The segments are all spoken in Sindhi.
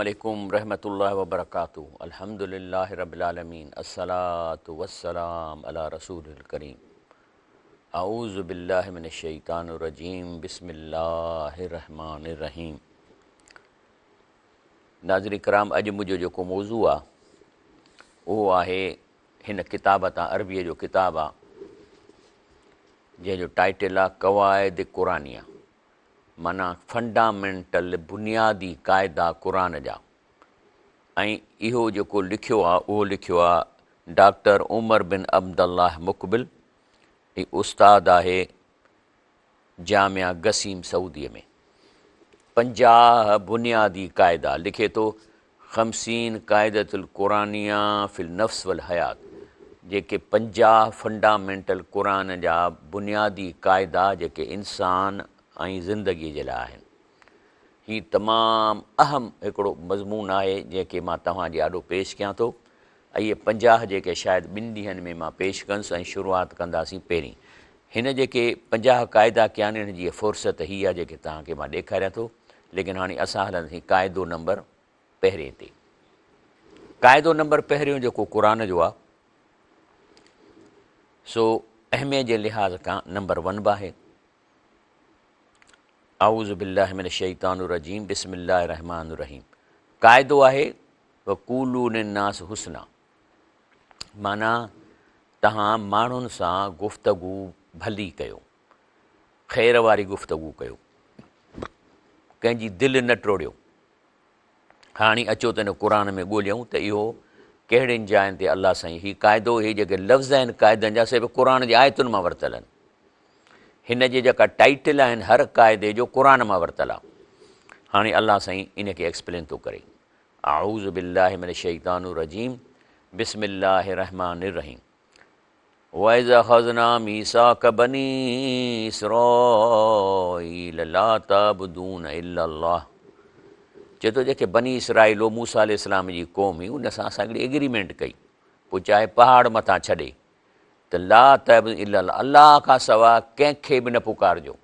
عليڪم رحمة الله وبرڪاته الحمد لله رب العالمين الصلاة والسلام علي رسوله الڪريم اعوذ بالله من الشيطان الرجيم بسم الله الرحمن الرحيم ناظرين ڪرام اڄ منهنجو جيڪو موضوع آ اهو آهي هن ڪتاب تان عربيء جو ڪتاب آ جنهن جو ٽائيٽل آ قواعد قرآنيه معنيٰ فنڊامينٽل بنيادي قاعدا قرآن جا ۽ اهو جيڪو لکيو آ اهو لکيو آ ڊاڪٽر عمر بن عبدالله مقبل هي استاد آهي جامعه قصيم سعودي ۾ 50 بنيادي قاعدا لکي ٿو خمسين قاعدة القرآنيه في النفس والحيات جيڪي 50 فنڊامينٽل قرآن جا بنيادي قاعدا جيڪي انسان ۽ زندگي جي لاء آهن. هي تمام اهم هڪڙو مضمون آهي جنهن کي مان توهان جي آڏو پيش ڪيان ٿو. اهي 50 جيڪي شايد ٻن ڏينهن ۾ مان پيش ڪندس ۽ شروعات ڪنداسين پهرين هن جيڪي 50 قاعدا ڪيا آهن هن جي فهرست هي آهي جيڪي توهان کي مان ڏيکاريان ٿو ليڪن هاڻي اسان هلنداسين قاعدو نمبر پهرين تي. قاعدو نمبر پهريون جيڪو قرآن جو آ سو اهميت جي لحاظ کان نمبر ون به آهي. اعوذ بالله من الشيطان الرجيم بسم الله الرحمن الرحيم قاعدو آهي وقولوا للناس حسنا معنيٰ توهان ماڻهن سان گفتگو ڀلي ڪيو، خير واري گفتگو ڪيو، ڪنهن جي دل نه ٽوڙيو. هاڻي اچو ته هن قرآن ۾ ڳوليون ته اهو ڪهڙين جاين تي الله سائين هي قاعدو هي جيڪي لفظ آهن قاعدن جا سي به قرآن جي آيتن مان ورتل آهن. هن جي جيڪا ٽائيٽل آهن هر قاعدي جو قرآن مان ورتل آهي. هاڻي الله سائين ان کي ايڪسپلين ٿو ڪري. اعوذ بالله من الشيطان الرجيم بسم الله الرحمن الرحيم واذ اخذنا ميثاق بني اسرائيل لا تعبدون الا الله چئي ٿو جيڪي بني اسرائيل هو موسيٰ عليه السلام جي قوم هئي ان سان اسان هڪڙي ايگريمينٽ ڪئي پوء چاهي پهاڙ مٿان ڇڏي ته لا تعبدون الا الله الله کان سوا ڪنهن کي به نه پڪارجو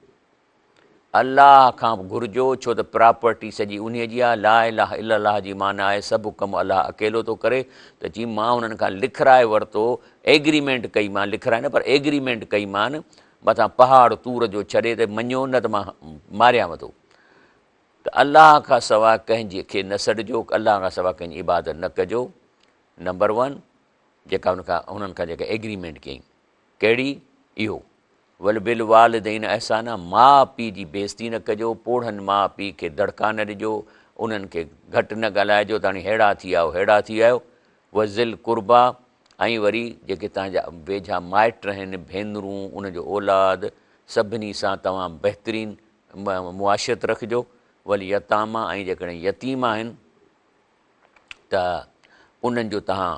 الله کان به گهرجو ڇو ته پراپرٽي سڄي انهيء جي آهي، لا اله الا الله جي معنيٰ آهي سڀ ڪم الله اڪيلو ٿو ڪري ته چي مان انهن کان لکرائي ورتو، ايگريمينٽ ڪئي مان، لکرائي نه پر ايگريمينٽ ڪئي مان، مٿان پهاڙ طور جو ڇڏي ته مڃيو نه ته مان ماريانو ٿو ته الله کان سواء ڪنهن جي کي نه سڏجو، الله کان سواء ڪنهن جي عبادت نه ڪجو، نمبر ون جيڪا انهن کان جيڪا ايگريمينٽ ڪيائين ڪهڙي؟ اهو. وبالوالدين احسانا، ماء پيء جي بيعزتي نه ڪجو، پوڙهن ماء پيء کي دڙڪا نه ڏجو، انهن کي گهٽ نه ڳالهائجو ته هاڻي ههڙا ٿي آيو ههڙا ٿي آيو، وذي القربيٰ ۽ وري جيڪي توهان جا ويجها مائٽ آهن، ڀينرون، انهن جو اولاد، سڀني سان توهان بهترين معاشرت رکجو، واليتاميٰ ۽ جيڪڏهن يتيم آهن. ته انهن جو توهان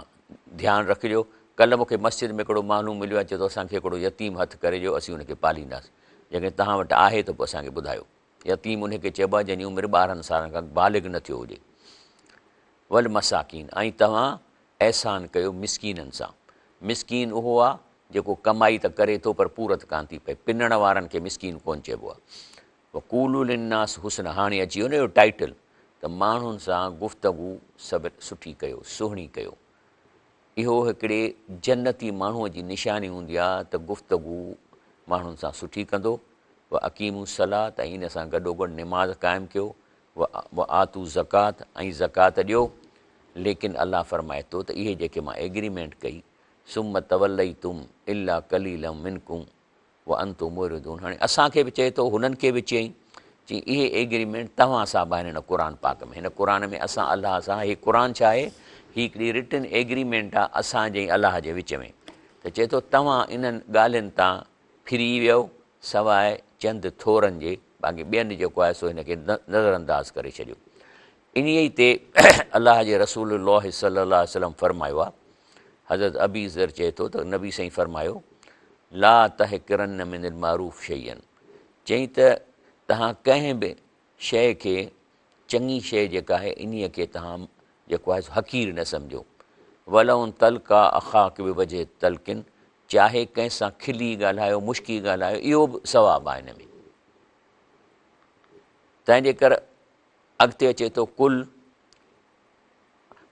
ڌيان رکجو. ڪلهه مون کي مسجد ۾ هڪڙو ماڻهو مليو ۽ چئي ٿو اسان کي هڪڙو يتيم هٿ ڪري ڏيو اسين ان کي پالينداسين. جيڪڏهن توهان وٽ آهي ته پوء اسان کي ٻڌايو. يتيم ان کي چئبو آهي جنهن جي عمر 12 سالن کان بالغ نه ٿيو هجي. والمساڪين ۽ توهان احسان ڪيو مسڪينن سان. مسڪين اهو آهي جيڪو ڪمائي ته ڪري ٿو پر پورت ڪانه ٿي پئي. پنڻ وارن کي مسڪين ڪونه چئبو آهي. وقولوا للناس حسنا هاڻي اچي ويو نه اهو ٽائيٽل ته ماڻهن سان گفتگو سڀ سٺي ڪيو، سهڻي ڪيو. اهو هڪڙي جنتي ماڻهوء جي نشاني هوندي آهي ته گفتگو ماڻهن سان سٺي ڪندو. واقيموا الصلوة ۽ ان سان گڏوگڏ نماز قائم ڪيو. وآتوا الزڪوة ۽ زڪوات ڏيو. ليڪن الله فرمائي ٿو ته اهي جيڪي مان ايگريمينٽ ڪئي، ثم توليتم الا قليلا منڪم وانتم معرضون هاڻي اسان کي به چئي ٿو هنن کي به چيائين چي اهي ايگريمينٽ توهان سان به آهن هن قرآن پاڪ ۾ هن قرآن ۾ اسان الله سان هي قرآن ڇا آهي هي هڪڙي رٽن ايگريمينٽ آهي اسان جي الله جي وچ ۾ ته چئي ٿو توهان انهن ڳالهين تان ڦري ويو سواء چند ٿورن جي باقي ٻين جيڪو آهي سو هن کي نظر انداز ڪري ڇڏيو انهيء تي الله جي رسول الله صلي الله عليه وسلم فرمايو آهي، حضرت ابي ذر چئي ٿو ته نبي سائين فرمايو، لا تحقرن من المعروف شيئا چئين ته توهان ڪنهن به شيء کي چڱي شيء جيڪا آهي انهيء کي توهان جيڪو آهي سو حقير نه سمجهو، ولو ان تلقا اخاک بوجه طلق چاهي ڪنهن سان کلي ڳالهايو مشڪي ڳالهايو اهو به ثواب آهي ان ۾. تنهن جي ڪر اڳتي اچي ٿو قل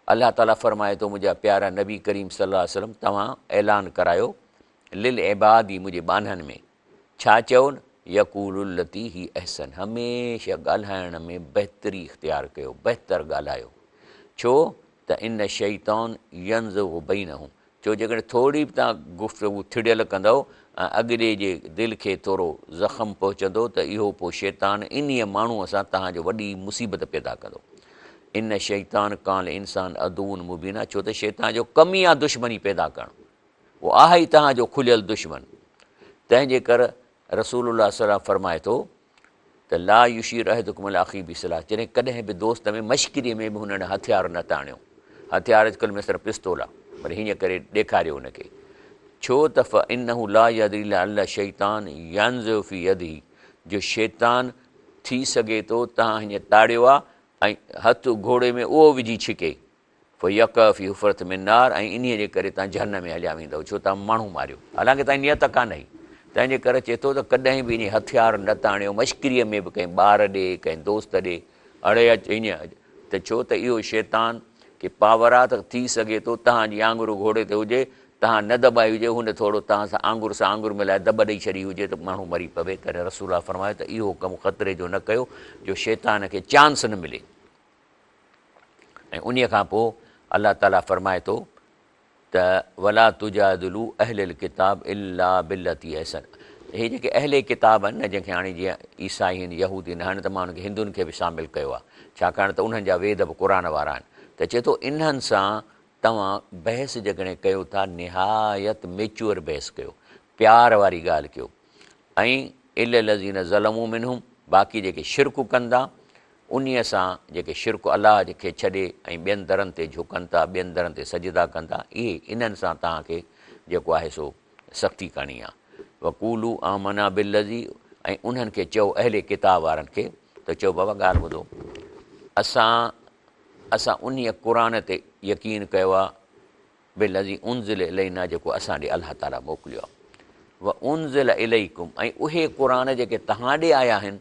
الله تعاليٰ فرمائي ٿو منهنجا پيارا نبي ڪريم صلي الله عليه وسلم توهان اعلان ڪرايو للعباد منهنجي ٻانهن ۾ ڇا چئو يقول التي هي احسن هميشه ڳالهائڻ ۾ بهتري اختيار ڪيو بهتر ڳالهايو ڇو ته ان الشيطان ينزغ بينهم ڇو جيڪڏهن ٿوري به توهان گفتگو ٿڙيل ڪندؤ ۽ اڳلي جي دل کي ٿورو زخم پهچندو ته اهو پوء شيطان انهيء ماڻهوء سان توهان جو وڏي مصيبت پيدا ڪندو. ان الشيطان ڪان للانسان عدو مبينا ڇو ته شيطان جو ڪم ئي آهي دشمني پيدا ڪرڻ. اهو آهي ئي توهان جو کليل دشمن. تنهن جي ڪر رسول الله صلي الله عليه وسلم فرمائي ٿو ته لا يشير احدڪم علي اخيه بسلاح جڏهن ڪڏهن به دوست ۾ مشڪري ۾ به هن ڏانهن هٿيار نه تاڻيو. هٿيار اڄڪلهه مثلا پستول آهي پر هيئن ڪري ڏيکاريو ان کي ڇو ته فانه لا يدري لعل الشيطان ينزع في يده جو شيطان ٿي سگهي ٿو توهان هيئن تاڙيو آهي ۽ هٿ گهوڙي ۾ اهو وجهي ڇڪي فيقع في حفرة من نار ۽ انهيء جي ڪري توهان جهنم ۾ هليا ويندؤ ڇو توهان ماڻهو ماريو حالانڪه توهان جي نيت ڪانه هئي تنهن جي ڪري چئي ٿو ته ڪڏهن به ائين هٿيار نه تاڻيو مشڪريء ۾ به ڪنهن ٻار ڏي ڪنهن دوست ڏي اڙي اچ ائين ته ڇو ته اهو شيطان کي پاور آ ته ٿي سگهي ٿو توهان جي آڱر گهوڙي تي هجي توهان نه دٻائي هجي هن ٿورو توهان سان آڱر سان آڱر ملائي دٻ ڏئي ڇڏي هجي ته ماڻهو مري پوي تڏهن رسول الله فرمايو ته اهو ڪم خطري جو نه ڪيو جو شيطان کي چانس نه ملي. ۽ انهيء کان پوء الله تعاليٰ فرمائي ٿو ته ولا تجادلوا اهل الڪتاب الا بالتي احسن هي جيڪي اهل ڪتاب آهن نه جنهن کي هاڻي جيئن عيسائي آهن يهودي آهن هاڻي ته مان انهن کي هندن کي به شامل ڪيو آهي ڇاڪاڻ ته انهن جا ويد به قرآن وارا آهن ته چئي ٿو انهن سان توهان بحث جيڪڏهن ڪيو ٿا نهايت ميچوئر بحث ڪيو پيار واري ڳالهه ڪيو ۽ الا الذين ظلموا منهم باقي جيڪي شرڪ ڪن ٿا انهيء سان جيڪي شرڪ الله کي ڇڏي ۽ ٻين درن تي جهڪن ٿا، ٻين درن تي سجدا ڪن ٿا، اهي انهن سان توهان کي جيڪو آهي سو سختي ڪرڻي آهي. وقولوا آمنا بالذي ۽ انهن کي چئو اهل ڪتاب وارن کي ته چئو بابا ڳالهه ٻڌو اسان اسان انهيء قرآن تي يقين ڪيو آهي بالذي انزل الينا جيڪو اسان ڏي الله تعالي موڪليو آهي وانزل اليڪم ۽ اهي قرآن جيڪي توهان ڏي آيا آهن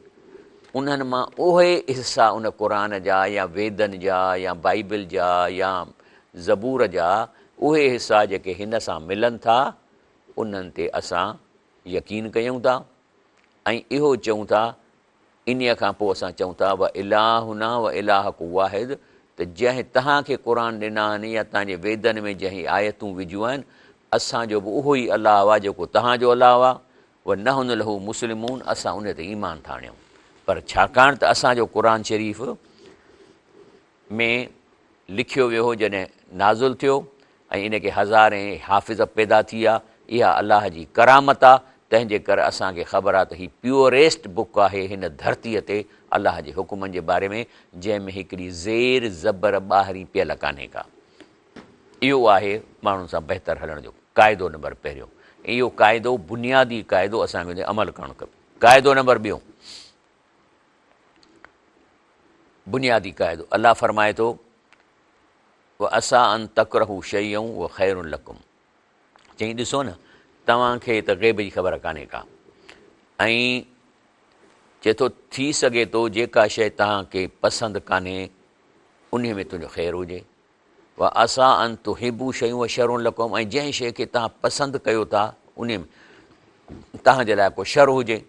انهن مان اهي حصا ان قرآن جا يا ويدن جا يا بائبل جا يا زبور جا اهي حصا جيڪي هن سان ملن ٿا انهن تي اسان يقين ڪيون ٿا ۽ اهو چئون ٿا انهيء کان پوء اسان چئون ٿا، و الهنا و الهڪم واحد ته جنهن توهان کي قرآن ڏنا آهن يا توهان جي ويدن ۾ جنهن هي آيتون وجهيون آهن، اسان جو به اهو ئي الله آهي جيڪو توهان جو الله آهي، و نحن له مسلمون اسان انهيء تي ايمان ٿا آڻيون. پر ڇاڪاڻ ته اسان جو قرآن شريف ۾ لکيو ويو هو جڏهن نازل ٿيو ۽ ان کي هزارين حافظ پيدا ٿي ويا، اها الله جي ڪرامت آ، تنهن جي ڪري اسان کي خبر آ ته هي پيوريسٽ بڪ آهي هن ڌرتيء تي الله جي حڪمن جي باري ۾ جنهن ۾ هڪڙي زير زبر ٻاهرين پيل ڪانهي ڪا. اهو آهي ماڻهن سان بهتر هلڻ جو قاعدو نمبر پهريون ۽ اهو قاعدو بنيادي قاعدو اسان کي ان تي عمل ڪرڻ کپي. قاعدو نمبر ٻيون. بنيادي قاعدو الله فرمائي ٿو وعسيٰ ان تڪرهوا شيئا هو خير لڪم چئي ڏسو نه توهان کي ته غيب جي خبر ڪانهي ڪا ۽ چئي ٿو ٿي سگهي ٿو جيڪا شيء توهان کي پسند ڪانهي انهي ۾ تنهنجو خير هجي وعسيٰ ان تحبوا شيئا هو شر لڪم ۽ جنهن شيء کي توهان پسند ڪيو ٿا انهي ۾ توهان جي لاء ڪو شر هجي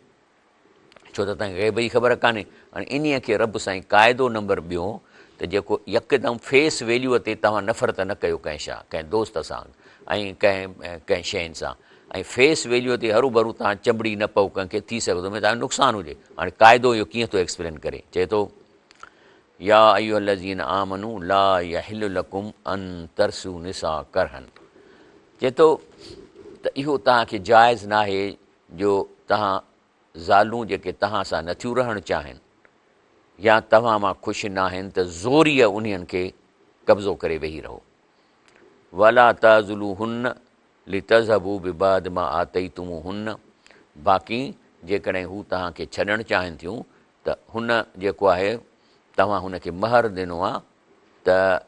ڇو ته تنهن کي غيب جي خبر ڪانهي. هاڻي انهيء کي رب سائين قاعدو نمبر ٻيون ته جيڪو يڪدم فيس ويليو تي توهان نفرت نه ڪيو ڪنهن شان ڪنهن دوست سان ۽ ڪنهن ڪنهن شين سان ۽ فيس ويليو تي هروڀرو توهان چنبڙي نه پئو ڪنهن کي ٿي سگهي ٿو ۾ توهان کي نقصان هجي. هاڻي قاعدو اهو ڪيئن ٿو ايڪسپلين ڪري چئي ٿو يا ايها الذين آمنوا لا يحل لڪم ان ترثوا النساء ڪرها چئي ٿو ته اهو توهان کي جائز ناهي جو توهان زالون جيڪي توهان سان نٿيون رهڻ چاهين يا توهان مان خوش ناهن ته زوريء انهين کي قبضو ڪري ويهي رهو. ولا تعضلوهن لتذهبوا ببعض ما آتيتموهن باقي جيڪڏهن هو توهان کي ڇڏڻ چاهين ٿيون ته هن جيڪو آهي توهان هن کي مهر ڏنو آهي ته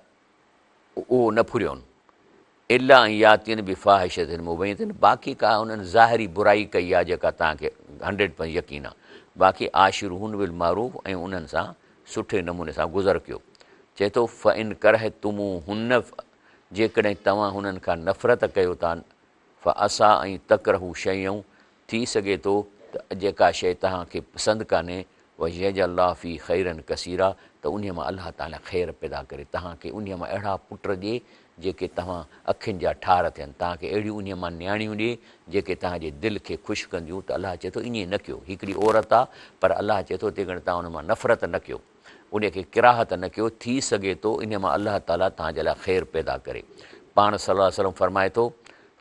اهو نه ڦريون. الا ان ياتين بفاحشة مبينة باقي ڪا انهن ظاهري برائي ڪئي آهي جيڪا توهان کي هنڊريڊ پرسنٽ يقين آهي باقي عاشروهن بالمعروف ۽ انهن سان سٺي نموني سان گذر ڪيو. چئي ٿو، فَإِن ڪرهتموهن جيڪڏهن توهان هنن کان نفرت ڪيو ٿا، فَعَسَىٰ أَن تَڪْرَهُوا شَيْئًا ٿي سگهي ٿو ته جيڪا شيء توهان کي پسند ڪانهي، وَيَجْعَلْ اللَّهُ فِيهِ خَيْرًا ڪَثِيرًا ته انهيء مان الله تعاليٰ خير پيدا ڪري توهان کي انهيء مان اهڙا پٽ ڏئي جيڪي توهان اکين جا ٺار ٿين، توهان کي اهڙيون انهيء مان نياڻيون ڏئي جيڪي توهان جي دل کي خوش ڪنديون ته الله چئي ٿو ائين نه ڪيو، هڪڙي عورت آ پر الله چئي ٿو تيڪڏهن توهان ان مان نفرت نه ڪيو. انهيء کي ڪراهت نه ڪيو، ٿي سگهي ٿو انهيء مان الله تعاليٰ توهان جي لاء خير پيدا ڪري. پاڻ صلّي الله عليه وسلّم فرمائي ٿو،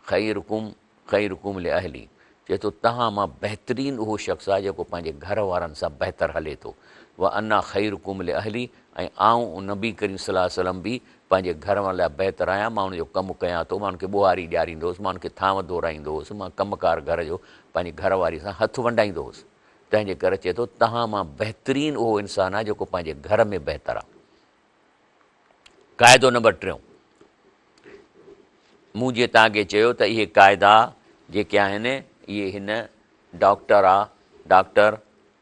خيرڪم خيرڪم لاهله چئي ٿو توهان مان بهترين اهو شخص آهي جيڪو پنهنجي گهر وارن سان بهتر هلي ٿو. وانا خيرڪم لاهلي ۽ آئون نبي ڪريم صلّي الله عليه وسلّم به پنهنجي گهر وارن لاء بهتر آهيان، مان ان جو ڪم ڪيان ٿو، مان ان کي ٻوهاري ڏياريندو هوس، مان ان کي ٿانو ڌورائيندو هوس، مان ڪم ڪار گهر جو پنهنجي گهر واري سان هٿ ونڊائيندو هوس. تنهن جي ڪري چئي ٿو توهان مان بهترين اهو انسان آهي جيڪو پنهنجي گهر ۾ بهتر آهي. قاعدو نمبر ٽيون، مون جيئن توهان کي چيو ته اهي قاعدا جيڪي آهن اهي هن ڊاڪٽر آ ڊاڪٽر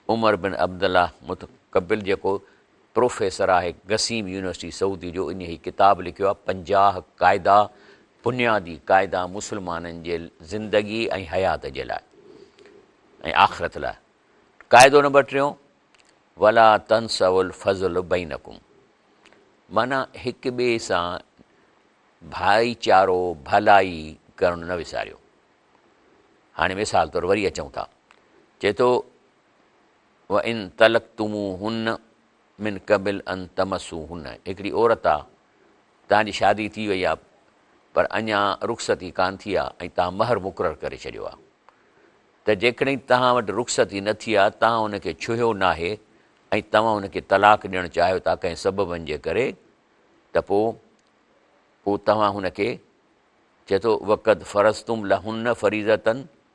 عمر بن عبدالله متقبل جيڪو پروفيسر آهي قصيم يونيورسٽي سعودي جو ان هي ڪتاب لکيو آهي 50 قاعدا بنيادي قاعدا مسلمانن جي زندگي ۽ حيات جي لاء. ۽ آخرت لاء. قاعدو نمبر ٽيون، ولا تنسوا الفضل بينڪم معنيٰ هڪ ٻئي سان ڀائيچارو، ڀلائي، ڪرڻ نه وساريو. هاڻي مثال طور وري اچون ٿا. چئي ٿو وان طلقتموهن من قبل ان تمسوهن هڪڙي عورت آ توهان جي شادي ٿي وئي آ پر اڃا رخصتي ڪانه ٿي آ ۽ توهان مهر مقرر ڪري ڇڏيو آ ته جيڪڏهن توهان وٽ رخصتي نه ٿي آ، توهان ان کي ڇهيو ناهي ۽ توهان ان کي طلاق ڏيڻ چاهيو ٿا ڪنهن سببن جي ڪري ته پوء پوء توهان هن کي چئي ٿو وقد فرضتم لهن فريضة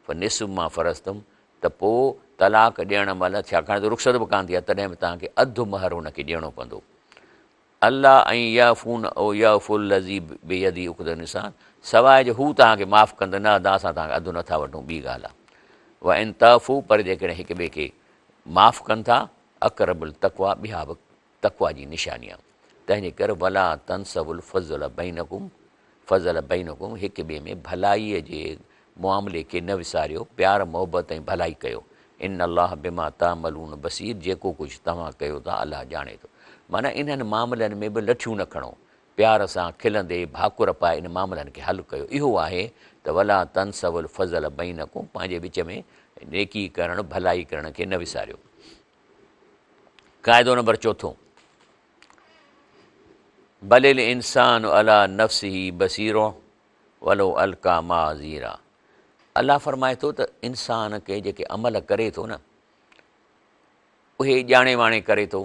فنصف ما فرضتم ته پوء طلاق ڏيڻ مهل ڇاڪاڻ ته رخصت به ڪانه ٿي آ تڏهن به توهان کي اڌ مهر هن کي ڏيڻو پوندو. الا ان يعفون او يعفو الذي بيده عقدة النسان سواء جو هو توهان کي معاف ڪندو نه ادا اسان توهان کان اڌ نٿا وٺون ٻي ڳالهه آهي وان تعفو پر جيڪڏهن هڪ ٻئي کي معاف ڪن ٿا اقرب التقويٰ ٻيا به تقويٰ جي نشاني آهي تنهن جي ڪري ولا تنسوا الفضل بينڪم فضل بينڪم هڪ ٻئي ۾ ڀلائيء جي معاملي کي نه وساريو، پيار محبت ۽ ڀلائي ڪيو. ان الله بما تعملون بصير جيڪو ڪجهه توهان ڪيو ٿا الله ڄاڻي ٿو. معنيٰ انهن معاملن ۾ به لٺيون نه کڻو، پيار سان کلندي ڀاڪر پائي ان معاملن کي حل ڪيو. اهو آهي ته ولا تنسوا الفضل بينڪم پنهنجي وچ ۾ نيڪي ڪرڻ، ڀلائي ڪرڻ کي نه وساريو. قاعدو نمبر چوٿون، بل الانسان علي نفسه بصير ولو القا معاذيرا الله فرمائي ٿو ته انسان کي جيڪي عمل ڪري ٿو نه اهي ڄاڻي واڻي ڪري ٿو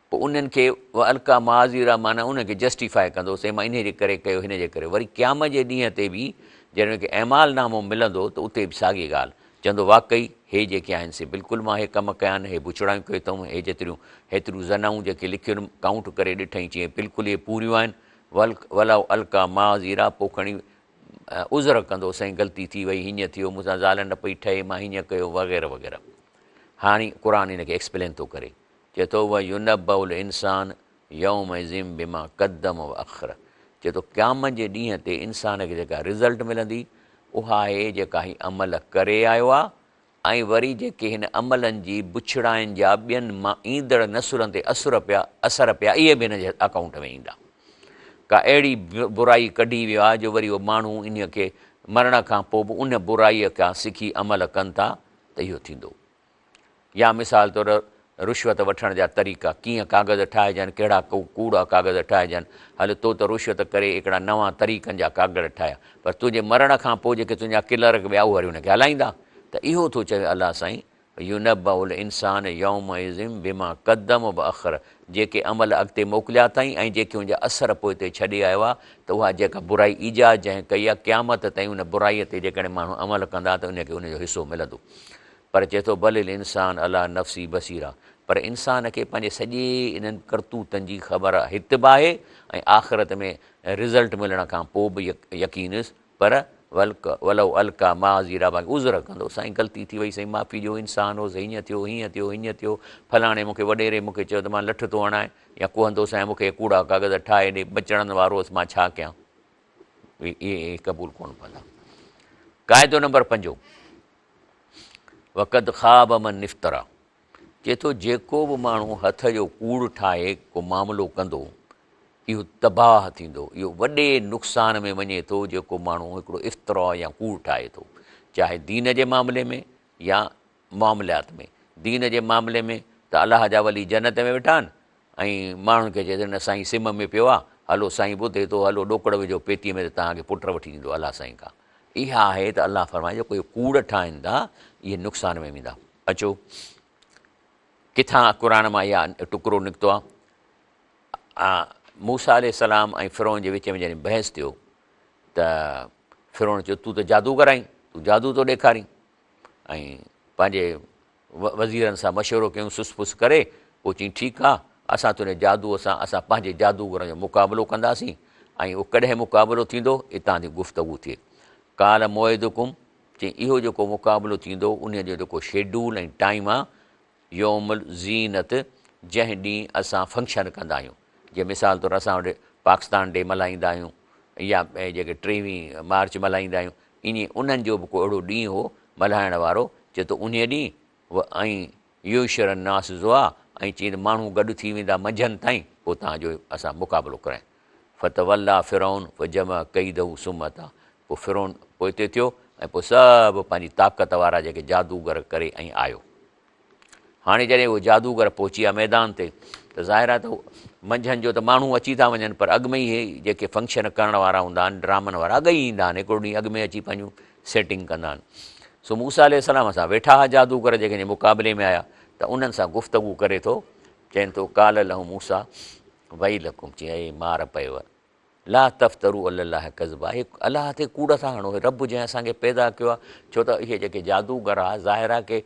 پوء انهن کي القا معاذيرا معنيٰ انهن کي جسٽيفائي ڪندو سائين مان انهي جي ڪري ڪيو هن جي ڪري وري قيامت جي ڏينهن تي به جڏهن ان کي اعمال نامو ملندو ته اتي به ساڳي ڳالهه چوندو واقعي هي جيڪي آهن سي بلڪل مان هي ڪم ڪيا آهن، هي بڇڙايون ڪيون اٿئون، هي جيتريون هيتريون زنائون جيڪي لکيون ڪائونٽ ڪري ڏٺئين چيائين بلڪل اهي پوريون آهن، ولو القا معاذيرا پوء کڻي عذر ڪندو سائين غلطي ٿي وئي هيئن ٿيو مون سان زال نه پئي ٺهي مان هيئن ڪيو وغيره وغيره. هاڻي قرآن هن کي ايڪسپلين ٿو ڪري چئي ٿو وينبأ الانسان يومئذ بما قدم واخر چئي ٿو قيامت جي ڏينهن تي انسان کي جيڪا رزلٽ ملندي اها آهي جيڪا هي عمل ڪري آيو آهي ۽ وري جيڪي هن عملن جي بڇڙاين جا ٻين ايندڙ نسلن تي اثر پيا اثر پيا اهي به هن جي اڪائونٽ ۾ ايندا. ڪا اهڙي برائي ڪڍي ويو آهي جو وري اهو ماڻهو انهيء کي مرڻ کان پوء به ان برائيء کان سکي عمل ڪن ٿا ته اهو ٿيندو. يا مثال طور رشوت وٺڻ جا طريقا، ڪيئن ڪاغذ ٺاهجن، ڪهڙا ڪوڙا ڪاغذ ٺاهجن، هل تو ته رشوت ڪري هڪڙا نوان طريقن جا ڪاغڙ ٺاهيا، پر تنهنجي مرڻ کان پوء جيڪي تنهنجا ڪلرڪ ٻيا اهي وري ان کي هلائيندا ته اهو ٿو چوي الله سائين ينبأ الانسان يومئذ بما قدم واخر جيڪي عمل اڳتي موڪليا اٿائين ۽ جيڪي ان جا اثر پوئتي ڇڏي آيو آهي ته اها جيڪا برائي ايجاد جنهن ڪئي آهي قيامت تائين ان برائي تي جيڪڏهن ماڻهو عمل ڪندا ته ان کي ان جو حصو ملندو. پر چئي ٿو بل الانسان علي نفسه بصيرا پر انسان کي پنهنجي سڄي انهن ڪرتوتن جي خبر هت به آهي ۽ آخرت ۾ رزلٽ ملڻ کان پوء به يقين پر ولڪ ولو القا معاذيره باقي عذر ڪندو سائين غلطي ٿي وئي سائين معافي ڏيو انسان هوس هيئن ٿيو هيئن ٿيو هيئن ٿيو فلاڻي مون کي وڏيري مون کي چيو ته مان لٺ ٿو هڻائين يا ڪوهندو سائين مون کي ڪوڙا ڪاغذ ٺاهي ڏي ٻچڙن وارو هوس مان ڇا ڪيان اهي قبول ڪونه پوندا. قاعدو نمبر پنجون، وقد خاب من افترا چئي ٿو جيڪو به ماڻهو هٿ جو ڪوڙ ٺاهي ڪو معاملو ڪندو اهو تباهه ٿيندو، اهو وڏي نقصان ۾ وڃي ٿو جيڪو ماڻهو هڪڙو افترا يا ڪوڙ ٺاهي ٿو چاهي دين جي معاملي ۾ يا معاملات ۾، دين جي معاملي ۾ ته الله جا ولي جنت ۾ ويٺا آهن ۽ ماڻهن کي چئي ٿو نه سائين سم ۾ پيو آهي هلو سائين ٻڌي ٿو هلو ڏوڪڙ وجهو پيتيء ۾ ته توهان کي پٽ وٺي ڏيندو الله سائين کان. اها آهي ته الله فرمائي جيڪو اهي ڪوڙ ٺاهين ٿا اهي نقصان ۾ ويندا. اچو ڪٿان قرآن مان اها ٽڪرو نڪتو آهي. موسيٰ عليه السلام ۽ فرعون جي وچ ۾ جڏهن بحث ٿيو ته فرعون چيو تون ته جادوگر آهين تون جادو ٿو ڏيکارين ۽ پنهنجي وزيرن سان مشورو ڪيون سس پس ڪري پوء چيائين ٺيڪ آ اسان تنهنجي جادوء سان اسان پنهنجي جادوگرن جو مقابلو ڪنداسين ۽ اهو ڪڏهن مقابلو ٿيندو اتان ٿي گفتگو ٿئي قال موعدڪم چيائين اهو جيڪو مقابلو ٿيندو انهيء جو جيڪو شيڊول ۽ ٽائيم آ يوم الزينت جنهن ڏينهن اسان فنڪشن ڪندا آهيون جيئن مثال طور اسان وٽ پاڪستان ڊي ملهائيندا آهيون يا جيڪي ٽيويهين مارچ ملهائيندا آهيون ائين انهن جو به ڪو اهڙو ڏينهن هو ملهائڻ وارو چئي ٿو انهيء ڏينهن و ۽ يحشر الناس ضحيٰ ۽ چئي ته ماڻهو گڏ ٿي ويندا منجهند تائين پوء توهان جو اسان مقابلو ڪرايون فتوليٰ فرعون فجمع ڪيده ثم اتيٰ پوء فرعون پوئتي ٿيو ۽ پوء سڀ پنهنجي طاقت وارا جيڪي جادوگر ڪري ۽ آيو. هاڻي جڏهن اهي جادوگر پهچي ويا ميدان تي ته ظاهر آهي ته منجهند جو ته ماڻهو اچي ٿا وڃن پر اڳ ۾ ئي هي جيڪي فنڪشن ڪرڻ وارا هوندا آهن ڊرامن وارا اڳ ئي ايندا آهن هڪڙو ڏينهن اڳ ۾ اچي پنهنجون سيٽنگ ڪندا آهن. سو موسيٰ عليه السلام سان ويٺا هئا جادوگر جيڪي هن جي مقابلي ۾ آيا ته انهن سان گفتگو ڪري ٿو چين ٿو قال لهم موسيٰ ويلڪم چي اي مار پيو لا تفتروا علي الله ڪذبا اهي الله تي ڪوڙ ٿا هڻو، هي رب جنهن اسان کي پيدا ڪيو آهي، ڇو ته اهي جيڪي جادوگر آهي ظاهر آهي ڪي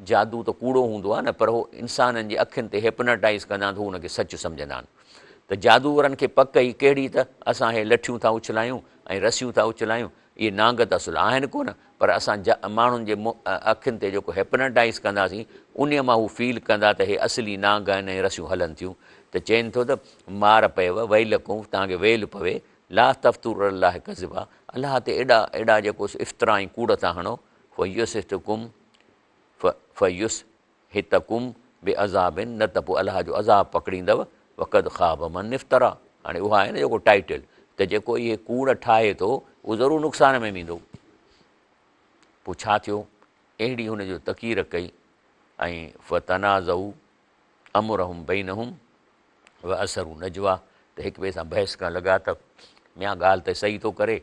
جادو ته ڪوڙو هوندو آهي نه پر هو انسانن جي اکين تي هيپناٽائيز ڪندا آهن ته هو ان کي سچ سمجهندا آهن ته جادوگرن کي پڪ ئي ڪهڙي ته اسان هي لٺيون ٿا اڇلايون ۽ رسيون ٿا اڇلايون اهي نانگ ته اصل آهن ڪونه پر اسان ماڻهن جي اکين تي جيڪو هيپناٽائيز ڪنداسين انهيء مان هو فيل ڪندا ته هي اصلي نانگ آهن ۽ رسيون هلن ٿيون ته چين ٿو ته مار پئيو ويلڪم توهان کي ويل پوي لا تفتروا علي الله ڪذبا الله تي ايڏا ايڏا جيڪو افترا ۽ ڪوڙ ٿا هڻو فيسحتڪم فيسحتڪم بعذاب نه ته پوء الله جو عذاب پڪڙيندو وقد خاب من افترا هاڻي اها آهي نه جيڪو ٽائيٽل ته جيڪو اهي ڪوڙ ٺاهي ٿو اهو ضرور نقصان ۾ ويندو پوء ڇا ٿيو اهڙي هن جو تقرير ڪئي ۽ فتنازعوا امرهم بينهم واسروا نجوا ته هڪ ٻئي سان بحث ڪرڻ لڳا ته ميان ڳالهه ته صحيح ٿو ڪري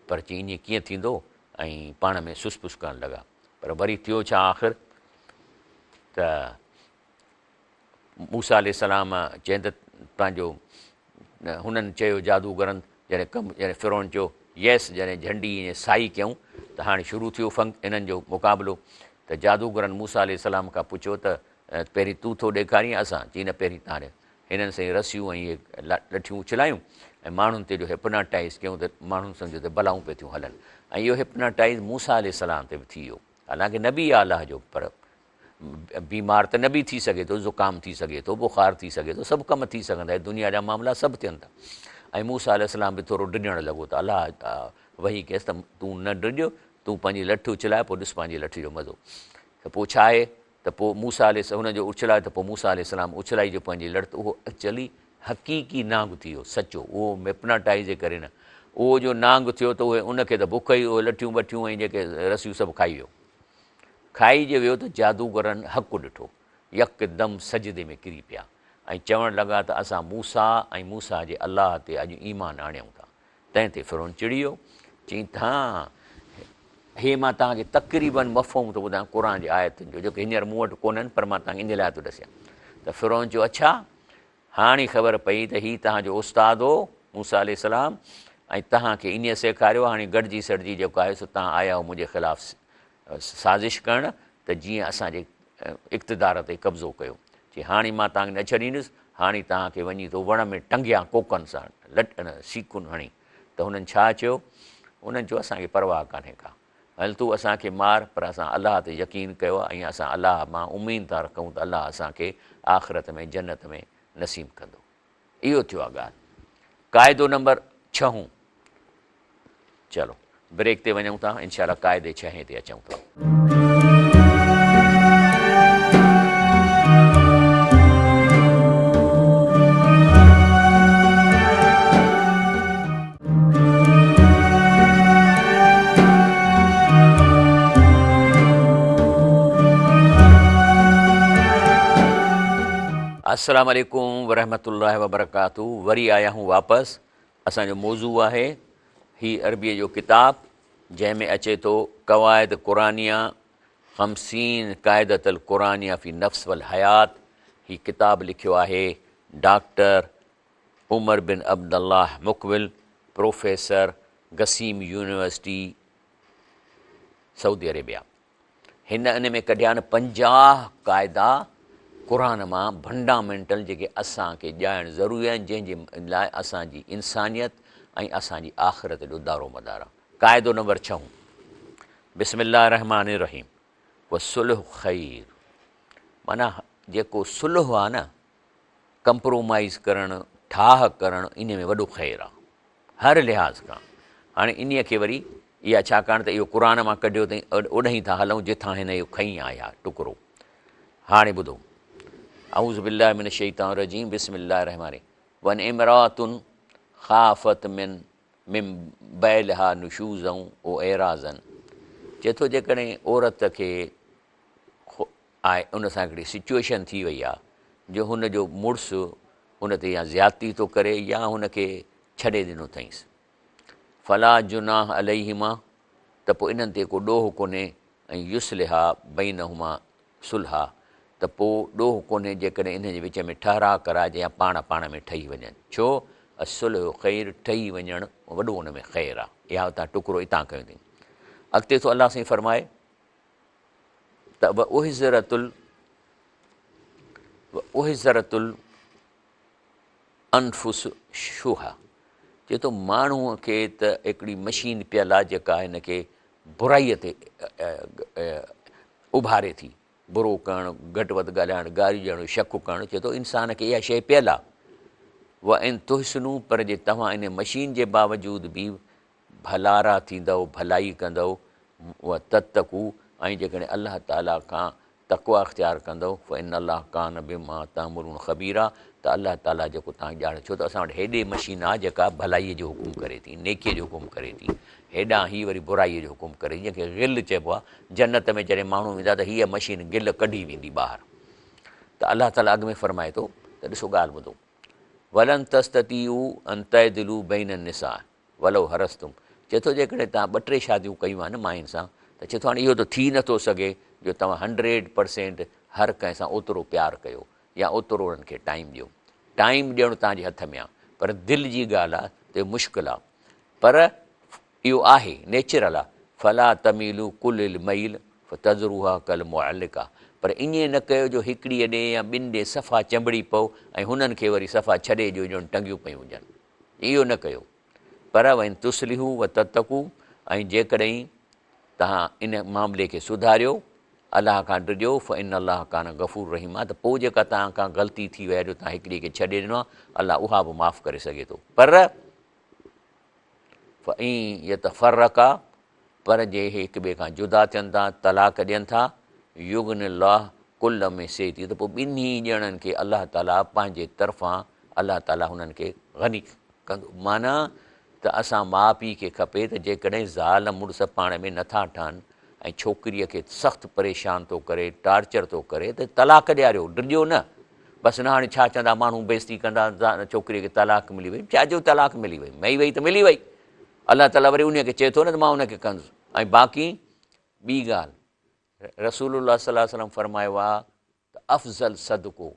پر چي ائين ڪيئن ٿيندو ۽ پاڻ ۾ سس پس ڪرڻ لڳا پر وري ٿيو ڇا آخر ته موسيٰ عليه السلام چين ته پنهنجو هنن چيو جادوگرن جڏهن ڪم جڏهن فرعون چيو يس جڏهن جهنڊي ائين سائي ڪيائون ته هاڻي شروع ٿيو فنڪ انهن جو مقابلو ته جادوگرن موسيٰ عليه السلام کان پڇيو ته پهرين تون ٿو ڏيکارين اسان چي نه پهرين تان ڏي هنن سائين رسيون ۽ اهي لٺيون اڇلايون ۽ ماڻهن تي جو هپناٽائيز ڪيون ته ماڻهن سمجهيو ته بلائون پئي ٿيون هلن ۽ اهو هپناٽائيز موسيٰ عليه السلام تي به ٿي ويو حالانڪه نبي آهي الله جو پر بيمار ته نه به ٿي سگهي ٿو، زڪام ٿي سگهي ٿو، بخار ٿي سگهي ٿو، سڀ ڪم ٿي سگهن ٿا، هي دنيا جا معاملا سڀ ٿين ٿا. ۽ موسيٰ عليه السلام به ٿورو ڊڄڻ لڳو ته الله وحي ڪيس ته تون نه ڊڄ، تون پنهنجي لٺ اڇلاء پوء ڏس پنهنجي لٺ جو مزو. ته پوء ڇا آهي ته پوء موسيٰ عليه السلام هن جو اڇلايو ته پوء موسيٰ عليه السلام اڇلائي جو پنهنجي لٺ ته اهو ايڪچلي حقيقي نانگ ٿي ويو، سچو، اهو هپناٽائيز جي ڪري نه، اهو جو نانگ ٿيو ته اهي ان کي ته بک ئي اهي لٺيون ٻٺيون ۽ جيڪي رسيون سڀ کائي ويو. کائي جي ويو ته جادوگرن حق ڏٺو، يڪدم سجدي ۾ ڪري پيا ۽ چوڻ لڳا ته اسان موسيٰ ۽ موسيٰ جي الله تي اڄ ايمان آڻيون ٿا. تنهن تي فرعون چڙي ويو، چيائين ته هي مان توهان کي تقريباً مفهوم ٿو ٻڌايان قرآن جي آيتن جو، جيڪي هينئر مون وٽ ڪونهن پر مان توهان کي ان لاء ٿو ڏسيان ته فرعون چيو اڇا! هاڻي خبر پئي ته هي توهان جو استاد هو، موسيٰ عليه السلام، ۽ توهان کي انهيء سيکاريو، هاڻي گڏجي سڏجي جيڪو آهي سو توهان آيا آهيو منهنجي خلاف سازش ڪرڻ ته جيئن اسان جي اقتدار تي قبضو ڪيو. چي هاڻي مان توهان کي نه ڇڏيندس، هاڻي توهان کي وڃي ٿو وڻ ۾ ٽنگيان ڪوڪن سان، لٽ سيخون هڻي. ته هنن ڇا چيو؟ انهن چيو اسان کي پرواهه ڪانهي ڪا، هل تون اسان کي مار پر اسان الله تي يقين ڪيو آهي ۽ اسان الله مان اميد ٿا رکون ته الله اسان کي آخرت ۾ جنت ۾ نصيب ڪندو. اهو ٿيو آهي ڳالهه. قاعدو نمبر ڇهون. چلو بريڪ تي وڃون ٿا انشاء الله قاعدي ڇهين تي اچون ٿا. السلام عليڪم ورحمة الله وبرڪاته وري آيا هون واپس اسان جو موضوع آهي هي عربيء جو ڪتاب جنهن ۾ اچي ٿو قواعد قرآنيه خمسين قاعدة القرآنيه في نفس والحيات هي ڪتاب لکيو آهي ڊاڪٽر عمر بن عبدالله مقبل پروفيسر قصيم يونيورسٽي سعودي عربيه هن ان ۾ ڪڍيا آهن 50 قاعدا قرآن مان ڀنڊامينٽل جيڪي اسان کي ڄاڻڻ ضروري آهن جنهن جي لاء اسان جي انسانيت ۽ اسان جي آخرت جو دارو مدار آهي. قاعدو نمبر ڇهون بسم الله الرحمٰن الرحيم والصلح خير معنيٰ جيڪو صلح آهي نه ڪمپرومائيز ڪرڻ ٺاهه ڪرڻ ان ۾ وڏو خير آهي هر لحاظ کان. هاڻي انهيء کي وري اها ڇاڪاڻ ته اهو قرآن مان ڪڍيو اٿئين، اوڏانهن ٿا هلون جتان هن اهو کنئي آهي اها ٽڪرو. هاڻي ٻڌو. اعوذ بالله من الشيطان الرجيم بسم الله الرحمن الرحيم وان امرات خافت من من بعلها نشوزا او اعراضا چئي ٿو جيڪڏهن عورت کي آهي ان سان هڪڙي سچوئيشن ٿي وئي آهي جو هن جو مڙس ان تي يا زيادتي ٿو ڪري يا هن کي ڇڏي ڏنو اٿائينس فلا جناح عليهما ته پوء انهن تي ڪو ڏوهه ڪونهي ۽ يصلحا بينهما صلحا ته پوء ڏوهه ڪونهي جيڪڏهن انهن جي وچ ۾ ٺهراء ڪرائجي يا پاڻ پاڻ ۾ ٺهي وڃن ڇو الصلح خير ٺهي وڃڻ وڏو ان ۾ خير آهي اها اتان ٽڪرو اتان کنيو اٿائين اڳتي ٿو الله سائين فرمائي ته واحذرت واحذرت الانفس الشح چئي ٿو ماڻهوء کي ته هڪڙي مشين پيل آهي جيڪا هن کي برائيء تي اڀاري ٿي برو ڪرڻ گهٽ وڌ ڳالهائڻ گاريون ڏيڻ شڪ ڪرڻ چئي ٿو انسان کي اها شيء پيل آهي وان تحسنوا پر جي توهان ان مشين جي باوجود به ڀلارا ٿيندؤ، ڀلائي ڪندؤ، وتتقوا ۽ جيڪڏهن الله تعاليٰ کان تقويٰ اختيار ڪندؤ، فإن الله ڪان بما تعملون خبيرا ته الله تعاليٰ جيڪو توهان کي ڄاڻي ڇو ته اسان وٽ هيڏي مشين آهي جيڪا ڀلائيء جو حڪم ڪري ٿي، نيڪيء جو حڪم ڪري ٿي، هيڏانهن هي وري برائيء جو حڪم ڪري ٿي، جنهن کي غل چئبو آهي، جنت ۾ جڏهن ماڻهو ويندا ته هيء مشين غل ڪڍي ويندي ٻاهر ته الله تعاليٰ اڳ ۾ فرمائي ٿو ته ڏسو ڳالهه ٻڌو ولن تستطيعوا ان تعدلوا بين النساء ولو حرصتم، چئي ٿو جيڪڏهن توهان ٻه ٽي شاديون ڪيون آهن ماين سان ته چئي ٿو هاڻي اهو ته ٿي نٿو سگهي جو توهان هنڊريڊ پرسينٽ هر ڪنهن سان اوترو پيار ڪيو يا اوترو انهن کي ٽائيم ڏيو. ٽائيم ڏيڻ توهان جي هٿ ۾ آهي پر دل جي ڳالهه آهي ته اهو مشڪل آهي پر اهو آهي نيچرل آهي فلا تميلوا ڪل الميل فتذروها ڪالمعلقه پر ائين نه ڪيو جو هڪڙيء ڏي يا ٻن ڏي صفا چنبڙي پئو ۽ هنن کي وري صفا ڇڏي ڏيو ڄڻ ٽنگيون پيون هجن. اهو نه ڪيو، پر وان تصلحوا وتتقوا ۽ جيڪڏهن توهان ان معاملي کي سڌاريو، الله کان ڊڄو، فان الله ڪان غفور رحيما ته پوء جيڪا توهان کان غلطي ٿي وئي آهي جو توهان هڪڙي کي ڇڏي ڏنو آهي، الله اها به معاف ڪري سگهي ٿو، پر فان يتفرقا پر جي اهي هڪ ٻئي کان جدا ٿين ٿا، طلاق ڏين ٿا، يغني الله ڪلا من سعته ته پوء ٻنهي ڄڻن کي الله تعاليٰ پنهنجي طرفان الله تعاليٰ هنن کي غني ڪندو. معنيٰ ته اسان ماء پيء کي کپي ته جيڪڏهن زال مڙس پاڻ ۾ نٿا ٺهن ۽ ڇوڪريء کي سخت پريشان ٿو ڪري، ٽارچر ٿو ڪري ته طلاق ڏياريو، ڊڄو نه. بس نه هاڻي ڇا چوندا ماڻهو بيعزتي ڪندا، ڇوڪريء کي طلاق ملي وئي، ڇا جو طلاق ملي وئي، مئي وئي ته ملي وئي. الله تعاليٰ وري انهيء کي چئي ٿو نه ته مان ان کي ڪندس. ۽ باقي ٻي ڳالهه رسول الله صلي الله عليه وسلم فرمايو آهي ته افضل صدقو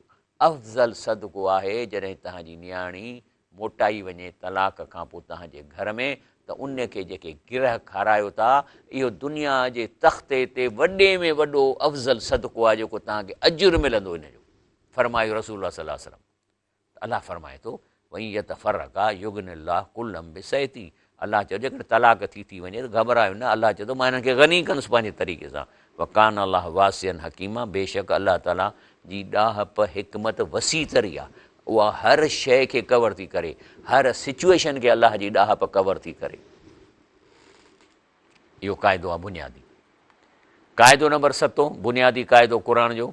افضل صدقو آهي جڏهن توهان جي نياڻي موٽائي وڃي طلاق کان پوء توهان جي گهر ۾ ته ان کي جيڪي گرهه کارايو ٿا اهو دنيا جي تختي تي وڏي ۾ وڏو افضل صدقو آهي جيڪو توهان کي اجر ملندو ان جو فرمايو رسول الله صلي الله عليه وسلم. ته الله فرمائي ٿو، وان يتفرقا يغن الله ڪلا بسعته الله چيو جيڪڏهن طلاق ٿي ٿي وڃي ته گهٻرايو نه، الله چئي ٿو مان هنن کي غني ڪندس پنهنجي طريقي سان. وڪان الله واسعا حڪيما بيشڪ الله تعالي جي ڏاهپ، حڪمت، وسيع تري آهي، اها هر شيء کي ڪور ٿي ڪري، هر سچوئيشن کي الله جي ڏاهپ ڪور ٿي ڪري. اهو قاعدو آهي بنيادي. قاعدو نمبر ستون، بنيادي قاعدو قرآن جو،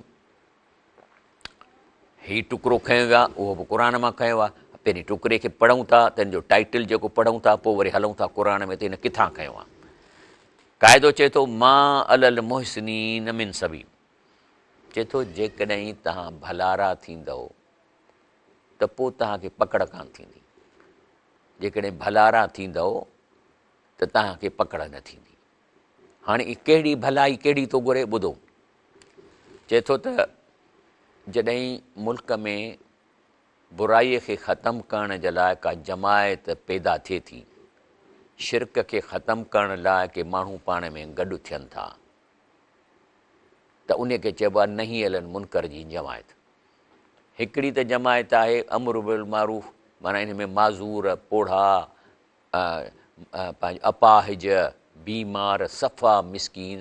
هي ٽڪرو کنيو ويو آهي اهو به قرآن مان کنيو آهي. پهرين ٽڪري کي پڙهون ٿا تنهن جو ٽائيٽل جيڪو پڙهون ٿا پوء وري هلون ٿا قرآن ۾ ته هن ڪٿان کنيو آهي. قاعدو چئي ٿو ما علی المحسنين من سبيل، چئي ٿو جيڪڏهن توهان ڀلارا ٿيندؤ ته پوء توهان کي پڪڙ ڪانه ٿيندي، جيڪڏهن ڀلارا ٿيندؤ ته توهان کي پڪڙ نه ٿيندي. هاڻي ڪهڙي ڀلائي ڪهڙي ٿو گهري ٻڌو. چئي ٿو ته جڏهن ملڪ ۾ برائي کي ختم ڪرڻ جي لاء ڪا جماعت پيدا ٿئي ٿي، شرڪ کي ختم ڪرڻ لاء ڪي ماڻهو پاڻ ۾ گڏ ٿين ٿا ته ان کي چئبو آهي نهي عن المنڪر جي جماعت. هڪڙي ته جماعت آهي امر بالمعروف معنيٰ ان ۾ معذور، پوڙها، پنهنجو اپاهج، بيمار، صفا مسڪين،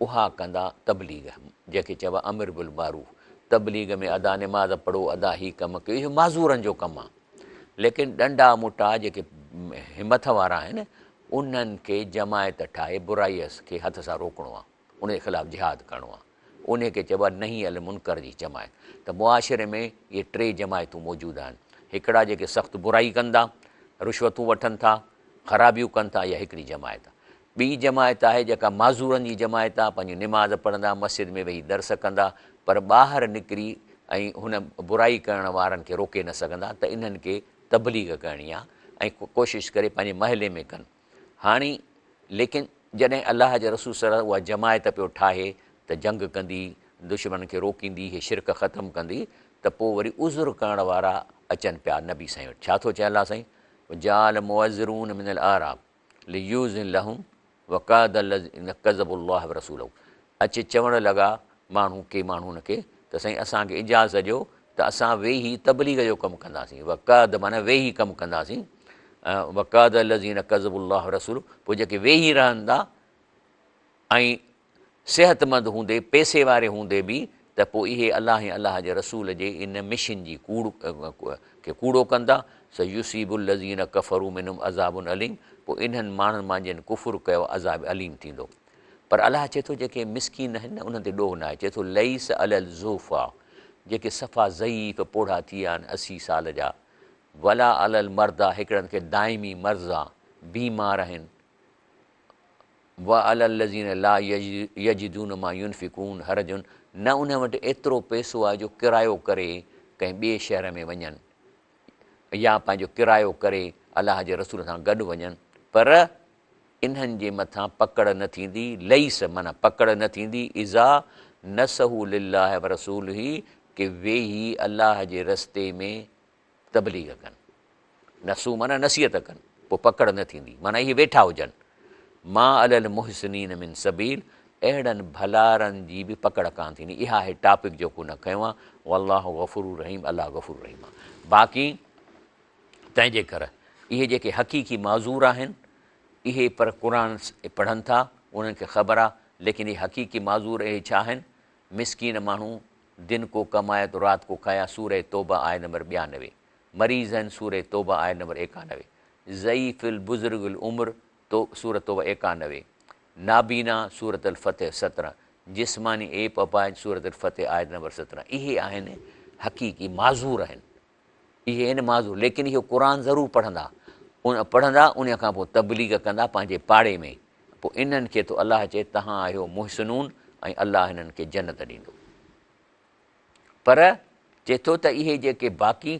اها ڪندا تبليغ، جنهن کي چئبو آهي امر بالمعروف. تبليغ ۾ ادا نماز پڙهو، ادا هي ڪم ڪيو، اهو معذورن جو ڪم آهي. ليڪن ڏنڊا موٽا جيڪي همٿ وارا آهن، انهن کي جماعت ٺاهي برائيء کي هٿ سان روڪڻو آهي، ان جي خلاف جهاد ڪرڻو آهي. انهيء کي چئبو آهي نهي عن المنڪر جي جماعت. ته معاشري ۾ اهي ٽي جماعتون موجود آهن. هڪڙا جيڪي سخت برائي ڪن ٿا، رشوتون وٺن ٿا، خرابيون ڪن ٿا، اها هڪڙي جماعت آهي. ٻي جماعت آهي جيڪا معذورن جي جماعت آهي، پنهنجي نماز پڙهندا، مسجد ۾ ويهي درس ڪندا، پر ٻاهر نڪري ۽ هن برائي ڪرڻ وارن کي روڪي نه سگهندا ته انهن کي تبليغ ڪرڻي آهي ۽ ڪوشش ڪري پنهنجي محلي ۾ ڪن. هاڻي ليڪن جڏهن الله جي رسول صلي الله عليه وسلم اها جماعت پيو ٺاهي ته جنگ ڪندي، دشمنن کي روڪيندي، هي شرڪ ختم ڪندي ته پوء وري عذر ڪرڻ وارا اچن پيا نبي سائين وٽ. ڇا ٿو چئي الله سائين؟ وجاء المعذرون من الاعراب ليؤذن لهم وقعد الذين ڪذبوا الله ورسوله اچي چوڻ لڳا ماڻهو ڪي ماڻهو ان کي ته سائين اسان کي اجازت ڏيو ته اسان ويهي تبليغ جو ڪم ڪنداسين وقعد معنيٰ ويهي ڪم ڪنداسين وقعد الذين ڪذبوا الله ورسوله پوء جيڪي ويهي رهن ٿا ۽ صحتمند هوندي، پئسي واري هوندي به ته پوء اهي الله ۽ الله جي رسول جي ان مشن جي ڪوڙ کي ڪوڙو ڪندا، سيصيب الذين ڪفروا منهم عذاب اليم پوء انهن ماڻهن مان جن ڪفر ڪيو عذاب اليم ٿيندو. پر الله چئي ٿو جيڪي مسڪين آهن نه انهن تي ڏوهه ناهي، چئي ٿو ليس علي الضعفاء جيڪي صفا ضعيف پوڙها ٿي ويا آهن 80 سال جا، ولا علي المرضيٰ هڪڙن کي دائمي مرض آ، بيمار آهن، وعلي الذين لا يجدون ما ينفقون حرج نه انهن وٽ ايترو پئسو آهي جو ڪرايو ڪري ڪنهن ٻئي شهر ۾ وڃن يا پنهنجو ڪرايو ڪري الله جي رسول سان گڏ وڃن پر انهن جي مٿان پڪڙ نه ٿيندي ليس معنيٰ پڪڙ نه ٿيندي اذا نصحوا لله ورسوله ڪي ويهي الله جي رستي ۾ تبليغ ڪن، نصوح معنيٰ نصيحت ڪن، پوء پڪڙ نه ٿيندي، معنيٰ اهي ويٺا هجن، ما علي المحسنين من سبيل، اهڙن ڀلارن جي به پڪڙ ڪانه ٿيندي، اها آهي ٽاپڪ جيڪو هن کنيو آهي، والله غفور رحيم، الله غفور رحيم آهي. باقي تنهن جي ڪر اهي جيڪي حقيقي معذور آهن، اهي پر قرآن پڙهن ٿا، انهن کي خبر آهي، ليڪن اهي حقيقي معذور اهي ڇا آهن؟ مسڪين ماڻهو، دن ڪو ڪمايا تو رات ڪو کايا سوره توبه آيت نمبر 92 مريض آهن سوره توبه آيت نمبر 91 ضعيف البزرگ العمر تو سوره توبه 91 نابينا سوره الفتح 17 جسماني عيب اپاهج سوره الفتح آيت نمبر 17 اهي آهن حقيقي معذور آهن اهي آهن معذور ليڪن اهو قرآن ضرور پڙهندا ان پڙهندا ان کان پوء تبليغ ڪندا پنهنجي پاڙي ۾ پوء انهن کي ٿو الله چئي تهان آهيو محسنون ۽ الله هنن کي جنت ڏيندو پر چئي ٿو ته اهي جيڪي باقي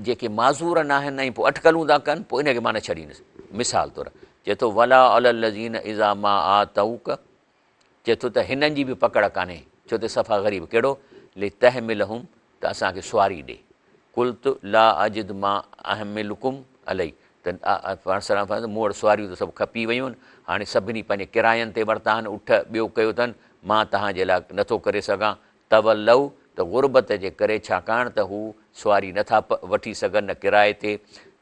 جيڪي معذور ناهن ۽ پوء اٽڪلون ٿا ڪن پوء ان کي مان نه ڇڏيندس مثال طور چئي ٿو ولا علی الذين اذا ما آتوک چئي ٿو ته هنن جي به پڪڙ ڪانهي، ڇو ته صفا غريب ڪهڙو، لتحملهم ته اسان کي سواري ڏي. قلت لا اجد ما احملڪم عليه ته پاڻ صلي الله عليه وسلم مون وٽ سواريون ته سڀ کپي ويون آهن، هاڻي سڀني پنهنجي ڪراين تي ورتا آهن اٺ، ٻيو ڪيو اٿن، مان توهان جي لاء نٿو ڪري سگهان. تولوا ته غربت جي ڪري ڇاڪاڻ ته هو سواري نٿا وٺي سگهن نه ڪرائي تي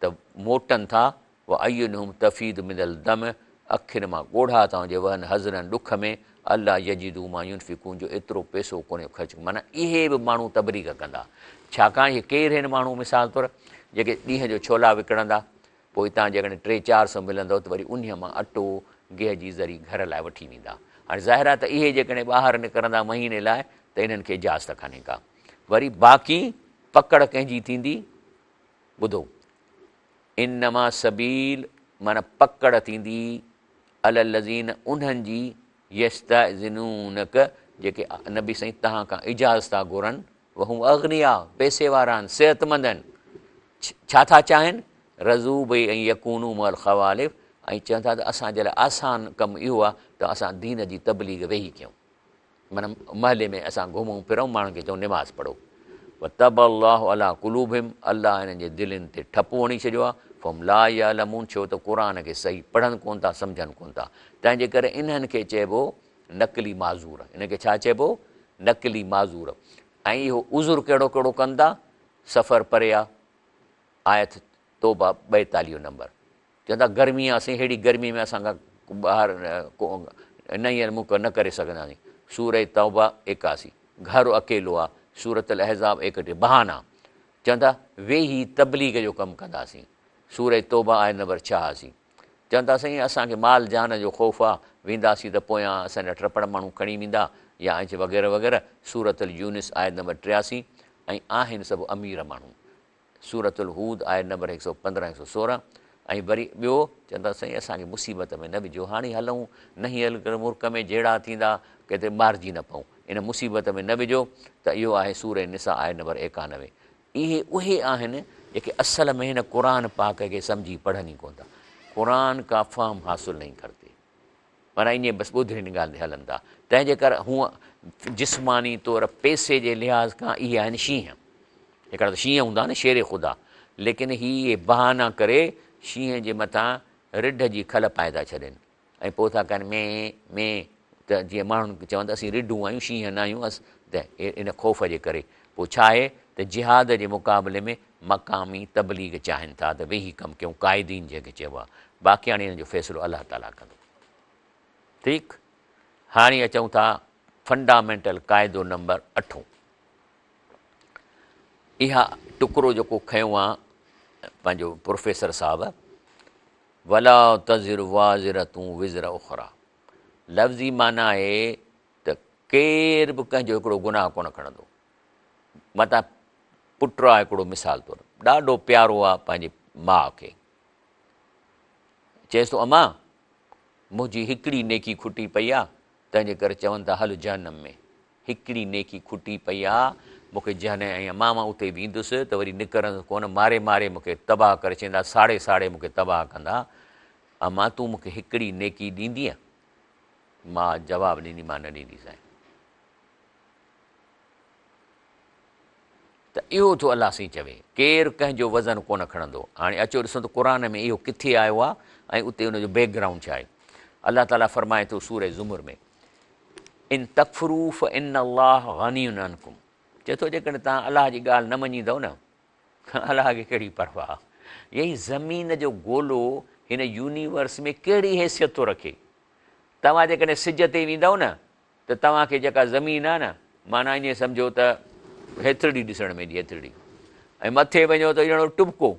ته موٽن ٿا. واعينهم تفيض من الدمع اکين مان ڳوڙها ٿا جي وهن حزنا ڏک ۾ الا يجدوا ما ينفقون جو ايترو پئسو ڪونهي خرچ معنيٰ اهي به ماڻهو تبليغ ڪندا ڇاڪاڻ اهي ڪير آهن ماڻهو مثال طور جيڪي ڏينهن جو ڇولا وڪڻندا پوء اتان جيڪڏهن ٽي چار سو ملندو ته وري انهيء مان اٽو گيهه جي ذري گهر لاء وٺي ويندا هاڻي ظاهر آهي ته اهي جيڪڏهن ٻاهر نڪرندا مهيني لاء ته انهن کي اجازت ڪانهي ڪا وري باقي پڪڙ ڪنهن جي ٿيندي ٻڌو انما السبيل معنيٰ پڪڙ ٿيندي علي الذين انهن جي يستاذنونک جيڪي نبي سائين توهان کان اجازت ٿا گهرن وهم اغنياء پئسي وارا آهن صحتمند آهن ڇا ٿا چاهين رضو به ان يڪونوا مع الخوالف ۽ چون ٿا ته اسان جي لاء آسان ڪم اهو آهي ته اسان دين جي تبليغ ويهي ڪيون معنيٰ محلي ۾ اسان گهمون ڦرون ماڻهن کي چئون نماز پڙهو. وطبع الله علي قلوبهم الله هنن جي دلين تي ٺپو هڻي ڇڏيو آهي فهم لا يعلمون ڇو ته قرآن کي صحيح پڙهن ڪونه ٿا سمجهن ڪونه ٿا تنهن جي ڪري انهن کي چئبو نقلي معذور انهن کي ڇا چئبو نقلي معذور ۽ اهو عذر ڪهڙو ڪهڙو ڪن ٿا سفر پري آ آيت توبه 42 نمبر چون ٿا گرمي آ سائين ههڙي گرمي ۾ اسان کان ٻاهر نه هينئر مون نه ڪري سگهنداسين سورة توبه 81 گهر اڪيلو آ سورة الاحزاب 31 بهانا چون ٿا ويهي تبليغ جو ڪم ڪنداسين سورة توبه آيت نمبر 86 چون ٿا سائين اسان کي مال جان جو خوف آ وينداسين ته پويان اسان جا ٽپڙ ماڻهو کڻي ويندا يا ائين وغيره وغيره سورة اليونس آيت نمبر 83 ۽ آهن سڀ امير ماڻهو سورة الهود آيت نمبر 115 116 ۽ وري ٻيو چوندا سائين اسان کي مصيبت ۾ نه وجهو هاڻي هلون نه هي ملڪ ۾ جهيڙا ٿيندا ڪٿي مارجي نه پئون ان مصيبت ۾ نه وجهو ته اهو آهي سورة نساء آيت نمبر 91 اهي اهي آهن جيڪي اصل ۾ هن قرآن پاڪ کي سمجهي پڙهن ئي ڪونه ٿا قرآن کا فهم حاصل نہیں ڪرتي معنيٰ ائين بس ٻڌڻين ڳالهين تي هلن ٿا. تنهن جي ڪري هونء جسماني طور پئسي جي لحاظ کان اهي آهن شينهن. هڪڙا ته شينهن هوندا آهن شير خدا، ليڪن هي اهي بهانا ڪري شينهن جي مٿان رڍ جي کل پائي ٿا ڇڏين ۽ پوء ٿا ڪن مين مين ته جيئن ماڻهن کي چون ته اسين رڍون آهيون شينهن نه آهيون اس ته ان خوف جي ڪري پوء ڇا آهي ته جهاد جي مقابلي ۾ مقامي تبليغ چاهين ٿا ته ويهي ڪم ڪيون قائدين جنهن کي چئبو آهي باقي هاڻي ان جو فيصلو الله تعاليٰ ڪندو. ٺيڪ هاڻي اچون ٿا فنڊامينٽل قاعدو نمبر اٺون. اها ٽڪرو جيڪو کنيو آ پنهنجو پروفيسر صاحب ولا تزر وازرة وزر اخرى لفظي معنيٰ آهي ته ڪير به ڪنهن جو هڪڙو گناهه ڪونه کڻندو. متان پٽ آ هڪڙو مثال طور ڏاڍو پيارو آ پنهنجي ماء کي چيس ٿو امان منهنجي هڪڙي نيڪي کٽي پئي آ تنهنجي ڪري چون ٿا هل جهنم ۾ هڪڙي نيڪي کٽي پئي آ مونکي جهنم ۽ امان مان اتي ويندس ته وري نڪرندس ڪونه ماري ماري مونکي تباهه ڪري ڇڏيندا ساڙي ساڙي مونکي تباهه ڪندا امان تون مونکي هڪڙي نيڪي ڏيندينء ماء جواب ڏيندي مان نه ڏينديسانء ته اهو ٿو الله سائين چوي، ڪير ڪنهن جو وزن ڪونه کڻندو. هاڻي اچو ڏسون ته قرآن ۾ اهو ڪٿي آيو آهي ۽ اتي ان جو بيڪ گرائونڊ ڇا آهي. الله تعاليٰ فرمائي ٿو سورة زمر ۾ ان تڪفروا فان الله غني عنڪم چئي ٿو جيڪڏهن توهان الله جي ڳالهه نه مڃيندؤ نه الله کي ڪهڙي پرواهه يعني زمين جو گولو هن يونيورس ۾ ڪهڙي حيثيت ٿو رکي توهان جيڪڏهن سج تي ويندؤ نه ته توهان کي جيڪا زمين آهي نه معنيٰ ائين سمجهو ته هيترڙي ڏسڻ ۾ ايندي هيترڙي ۽ مٿي وڃو ته ڄڻ ٽٻڪو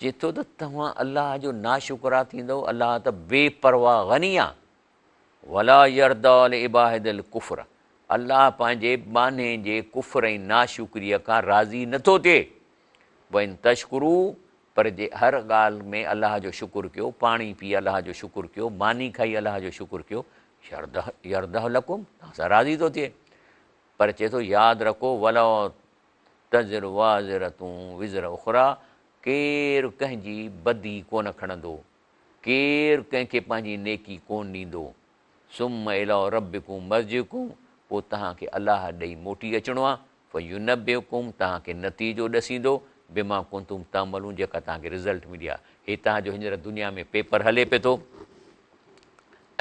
چئي ٿو ته توهان الله جو ناشڪرا ٿيندؤ الله ته بي پرواهه غني آ ولا يرضيٰ لعباده الڪفر الله پنهنجي ٻانهي جي ڪفر ۽ ناشڪريء کان راضي نٿو ٿئي وان تشڪروا پر جي هر ڳالهه ۾ الله جو شڪر ڪيو، پاڻي پي الله جو شڪر ڪيو، ماني کائي الله جو شڪر ڪيو، يرضه لڪم، توهان سان راضي ٿو ٿئي. پر چئي ٿو ياد رکو ولا تزر وازرة وزر اخريٰ، ڪير ڪنهن جي بدي ڪونه کڻندو، ڪير ڪنهن کي پنهنجي نيڪي ڪونه ڏيندو. ثم الي ربڪم مرجعڪم، پوء توهان کي الله ڏي موٽي اچڻو آهي، فينبئڪم توهان کي نتيجو ڏسيندو، بما ڪنتم تعملون جيڪا توهان کي رزلٽ ملي آهي. هي توهان جو هينئر دنيا ۾ پيپر هلي پئي ٿو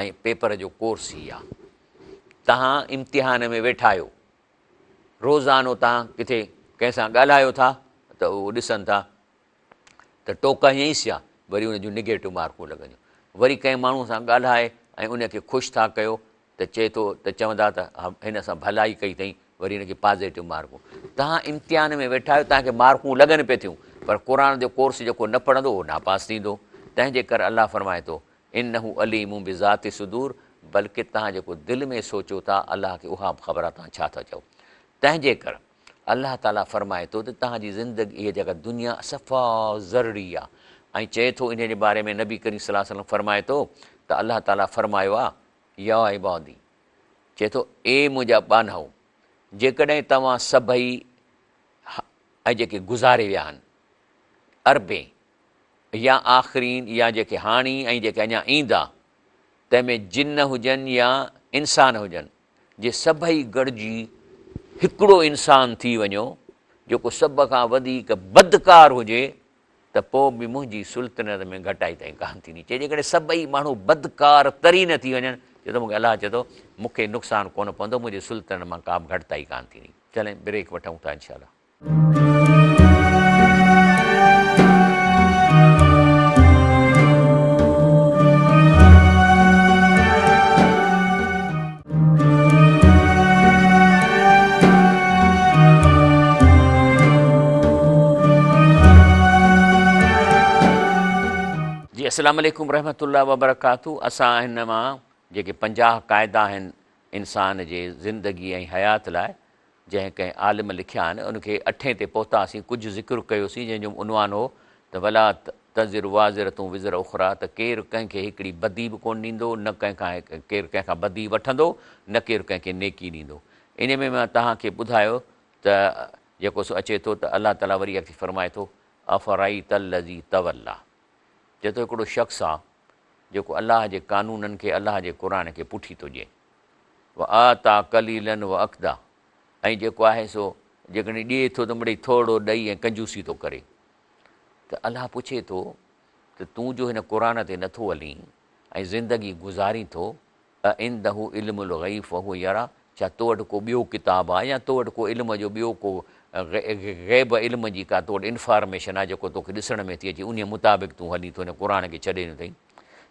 ۽ پيپر جو ڪورس هي آهي. توهان امتحان ۾ ويٺا آهيو، روزانو توهان ڪٿي ڪنهن سان ڳالهايو ٿا ته اهو ڏسن ٿا ته ٽوڪ هنئيس يا وري ان جون نگيٽو مارڪون لڳنديون. وري ڪنهن ماڻهو سان ڳالهائي ۽ ان کي خوش ٿا ڪيو ته چئي ٿو ته چوندا ته هن سان ڀلائي ڪئي اٿئي وري هن کي پازيٽو مارڪون. توهان امتحان ۾ ويٺا آهيو توهان کي مارڪون لڳن پئي ٿيون پر قرآن جو ڪورس جيڪو نه پڙهندو اهو ناپاس ٿيندو. تنهن جي ڪري الله فرمائي ٿو انه عليم بذات الصدور بلڪه توهان جيڪو دل ۾ سوچو ٿا الله کي اها به خبر آهي توهان ڇا ٿا چئو. تنهن جي ڪري الله تعاليٰ فرمائي ٿو ته توهان جي زندگي هيء جيڪا دنيا صفا ذرڙي آهي ۽ چئي ٿو انهيء جي باري ۾ نبي ڪريم صلي الله عليه وسلم فرمائي ٿو ته الله تعاليٰ فرمايو آهي يا عبادي چئي ٿو اي منهنجا ٻانهؤ جيڪڏهن توهان سڀئي ۽ جيڪي گذاري ويا آهن اربين يا آخرين يا جيڪي هاڻي ۽ جيڪي اڃا ايندا تنهن ۾ جن هجن يا انسان هجن جي سڀئي گڏجي هڪڙو انسان ٿي وڃو جيڪو سڀ کان وڌيڪ بدڪار هجي ته پوء به منهنجي سلطنت ۾ گهٽائي تائين ڪانه ٿيندي. چئي جيڪڏهن سڀئي ماڻهو بدڪار ترين ٿي وڃن، چئي ٿو مون کي الله چئي ٿو مون کي نقصان ڪونه پوندو، منهنجي سلطنت مان ڪا به گهٽتائي ڪانه ٿيندي. چلين بريڪ وٺون ٿا انشاء الله. جي السلام عليڪم رحمة الله وبرڪاته اسان هن مان جيڪي 50 قاعدا آهن انسان جي زندگي ۽ حيات لاء جنهن ڪنهن عالم لکيا آهن ان کي اٺين تي پهتاسين ڪجهه ذڪر ڪيوسين جنهن جو عنوان هو ته ولا تزر وازرة وزر اخريٰ ته ڪير ڪنهن کي هڪڙي بدي به ڪونه ڏيندو نه ڪنهن کان ڪير ڪنهن کان بدي وٺندو نه ڪير ڪنهن کي نيڪي ڏيندو ان ۾ مان توهان کي ٻڌايو ته جيڪو سو اچي ٿو ته الله تعاليٰ وري اڳتي فرمائي ٿو افرائيت الذي توليٰ چئي ٿو هڪڙو شخص آ جيڪو الله جي قانونن کي الله جي قرآن کي پٺي ٿو ڏئي وآتيٰ قليلا واڪديٰ ۽ جيڪو آهي سو جيڪڏهن ڏئي ٿو ته مڙئي ٿورڙو ڏئي ۽ ڪنجوسي ٿو ڪري ته الله پڇي ٿو ته تون جو هن قرآن تي نٿو هلين ۽ زندگي گذارين ٿو اعنده علم الغيب فهو يريٰ ڇا تو وٽ ڪو ٻيو ڪتاب آهي يا تو وٽ ڪو علم جو ٻيو ڪو غيب علم جي ڪا تو وٽ انفارميشن آهي جيڪو توکي ڏسڻ ۾ ٿي اچي انهيء مطابق تون هلين ٿو هن قرآن کي ڇڏي ڏنو اٿئي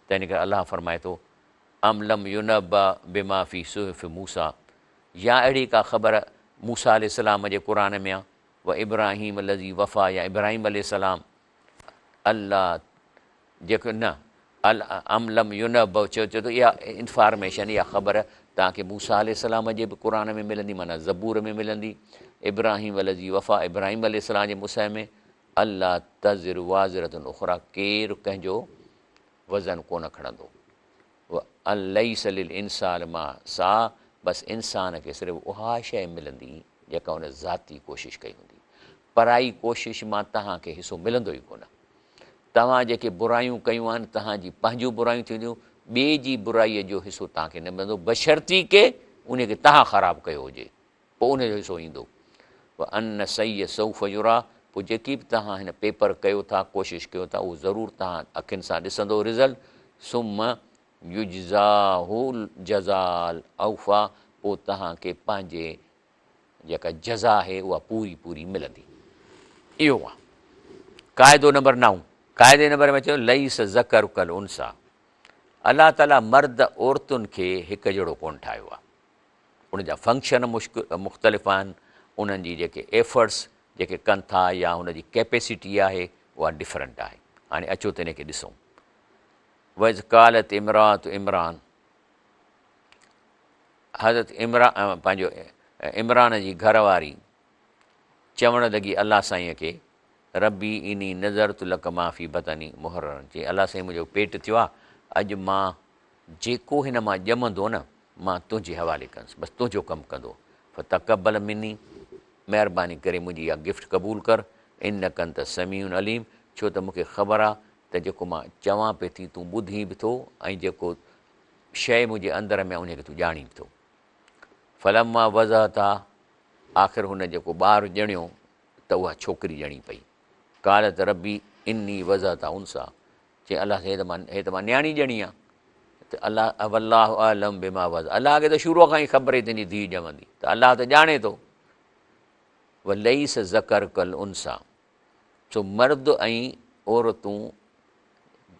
تنهن ڪري الله فرمائي ٿو ام لم ينبأ بما في صحف موسيٰ يا اهڙي ڪا خبر موسيٰ عليه السلام جي قرآن ۾ آ و ابراهيم الذي وفا يا ابراهيم عليه السلام الله جيڪو نه ام لم ينبأ چيو چئي ٿو اها انفارميشن اها خبر توهان کي موسيٰ عليه السلام جي به قرآن ۾ ملندي معنيٰ زبور ۾ ملندي ابراهيم الذي وفا ابراهيم عليه السلام جي مصحف ۾ الا تزر وازرة اخريٰ ڪير ڪنهن جو وزن ڪونه کڻندو. وان ليس للانسان ما سعي بس انسان کي صرف اها شيء ملندي جيڪا هن ذاتي ڪوشش ڪئي هوندي. پرائي ڪوشش مان توهان کي حصو ملندو ئي ڪونه. توهان جيڪي برايون ڪيون آهن توهان جي پنهنجون برايون ٿينديون، ٻئي جي برائيء جو حصو توهان کي نه ملندو بشرطيڪه انهي کي توهان خراب ڪيو هجي. پوء ان جو حصو ايندو. وان سعي سوف يريٰ پوء جيڪي به توهان هن پيپر ڪيو ٿا، ڪوشش ڪيو ٿا، اهو ضرور توهان اکين سان ڏسندو رزلٽ، ثم يجزاه الجزاء الاوفيٰ پوء توهان کي پنهنجي جيڪا جزا آهي اها پوري پوري ملندي. اهو آهي قاعدو نمبر نائون. قاعدي نمبر ۾ چيو ليس الذڪر ڪالانثيٰ الله تعاليٰ مرد عورتن کي هڪ جهڙو ڪونه ٺاهيو آهي. ان جا فنڪشن مختلف آهن، انهن جي جيڪي ايفرٽس جيڪي ڪن ٿا يا ان جي ڪيپيسٽي آهي اها ڊفرنٽ آهي. هاڻي اچو ته ان کي ڏسون. واذ قالت امرات عمران حضرت عمران پنهنجو عمران جي گهر واري چوڻ لڳي الله سائين کي ربي اني نذرت لڪ ما في بطني محررا چي الله سائين منهنجو پيٽ ٿيو آهي اڄ مان جيڪو هن مان ڄمندو نه، مان تنهنجي حوالي ڪندس، بس تنهنجو ڪم ڪندو. فتقبل مني، مهرباني ڪري منهنجي اها گفٽ قبول ڪر، انک انت السميع العليم، ڇو ته مون کي خبر آ ته جيڪو مان چوان پئي ٿي تون ٻڌين به ٿو ۽ جيڪو شيء منهنجي اندر ۾ آ انهي کي تون ڄاڻين به ٿو. فلما وضعتها، آخر هن جيڪو ٻار ڄڻيو ته اها ڇوڪري ڄڻي پئي. قالت ربي اني وضعتها انثيٰ، چي الله سائين هي ته مان نياڻي ڄڻي آ ته الله والله اعلم بما وضع الله کي ته شروع کان ئي خبر هئي تنهنجي ڌيء ڄمندي ته الله ته ڄاڻي ٿو وليس ذڪر ڪل انثيٰ سو مرد ۽ عورتون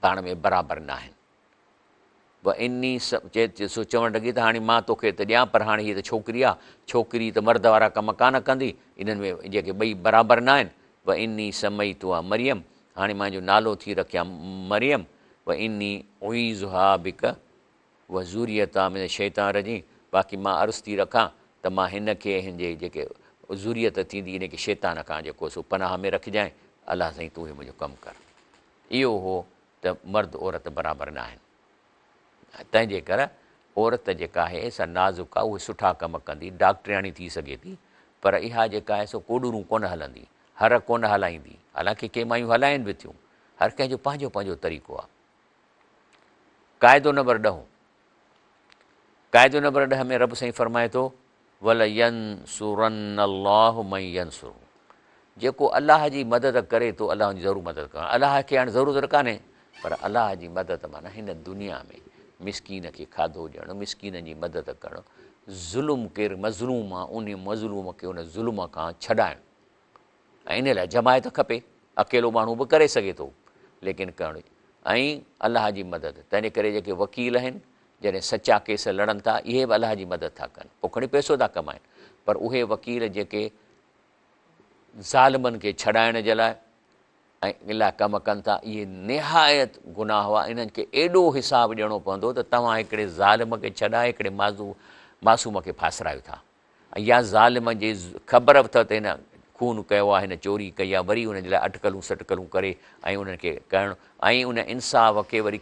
پاڻ ۾ برابر ناهن. واني چئي سو چوڻ لڳي ته هاڻي مان توکي ته ڏيان پر هاڻي هيء ته ڇوڪري آ، ڇوڪري ته مرد وارا ڪم ڪانه ڪندي، انهن ۾ جيڪي ٻئي برابر ناهن. واني سميتها مريم هاڻي مان جو نالو ٿي رکيان مريم، واني اعيذها بڪ وذريتها من الشيطان الرجيم باقي مان عرض ٿي رکان ته مان هن کي ۽ هن جي جيڪي ذريت ٿيندي ان کي شيطان کان جيڪو سو پناهه ۾ رکجانء، الله سائين تون هي منهنجو ڪم ڪر. اهو هو ته مرد عورت برابر نه آهن تنهن جي ڪر عورت جيڪا آهي سا نازڪ آهي اهي سٺا ڪم ڪندي ڊاڪٽرياڻي ٿي سگهي ٿي پر اها جيڪا آهي سو ڪوڏرون ڪونه هلندي هر ڪونه هلائيندي حالانڪه ڪي مايون هلائين به ٿيون هر ڪنهن جو پنهنجو پنهنجو طريقو آهي قاعدو نمبر ڏهون قاعدو نمبر ڏهه ۾ رب سائين فرمائي ٿو ولينصرن الله من ينصره جيڪو الله جي مدد ڪري ٿو الله ان جي ضرور مدد ڪندو. الله کي هاڻي ضرورت ڪانهي پر الله جي مدد معنيٰ هن دنيا ۾ مسڪين کي کاڌو ڏيڻ، مسڪينن جي مدد ڪرڻ، ظلم ڪير مظلوم آ ان مظلوم کي ان ظلم کان ڇڏائڻ ۽ ان لاء جماعت کپي، اڪيلو ماڻهو به ڪري سگهي ٿو ليڪن ڪرڻ ۽ الله جي مدد تنهن ڪري جيڪي وڪيل آهن جڏهن سچا ڪيس لڙن ٿا اهي به الله جي مدد ٿا ڪن پوء کڻي پئسو ٿا ڪمائن پر اهي وڪيل جيڪي ظالمن کي ڇڏائڻ جي لاء ۽ ان لاء ڪم ڪن ٿا اهي نهايت گناهه هئا انهن کي ايڏو حساب ڏيڻو پوندو ته توهان هڪڙي ظالم کي ڇڏائي هڪڙي معصوم کي ڦاسرايو ٿا ۽ يا ظالم جي خبر به اٿو ته هن خون ڪيو آهي، هن چوري ڪئي آهي، وري ان جي لاء اٽڪلون سٽڪلون ڪري ۽ انهن کي ڪرڻ ۽ ان انصاف کي وري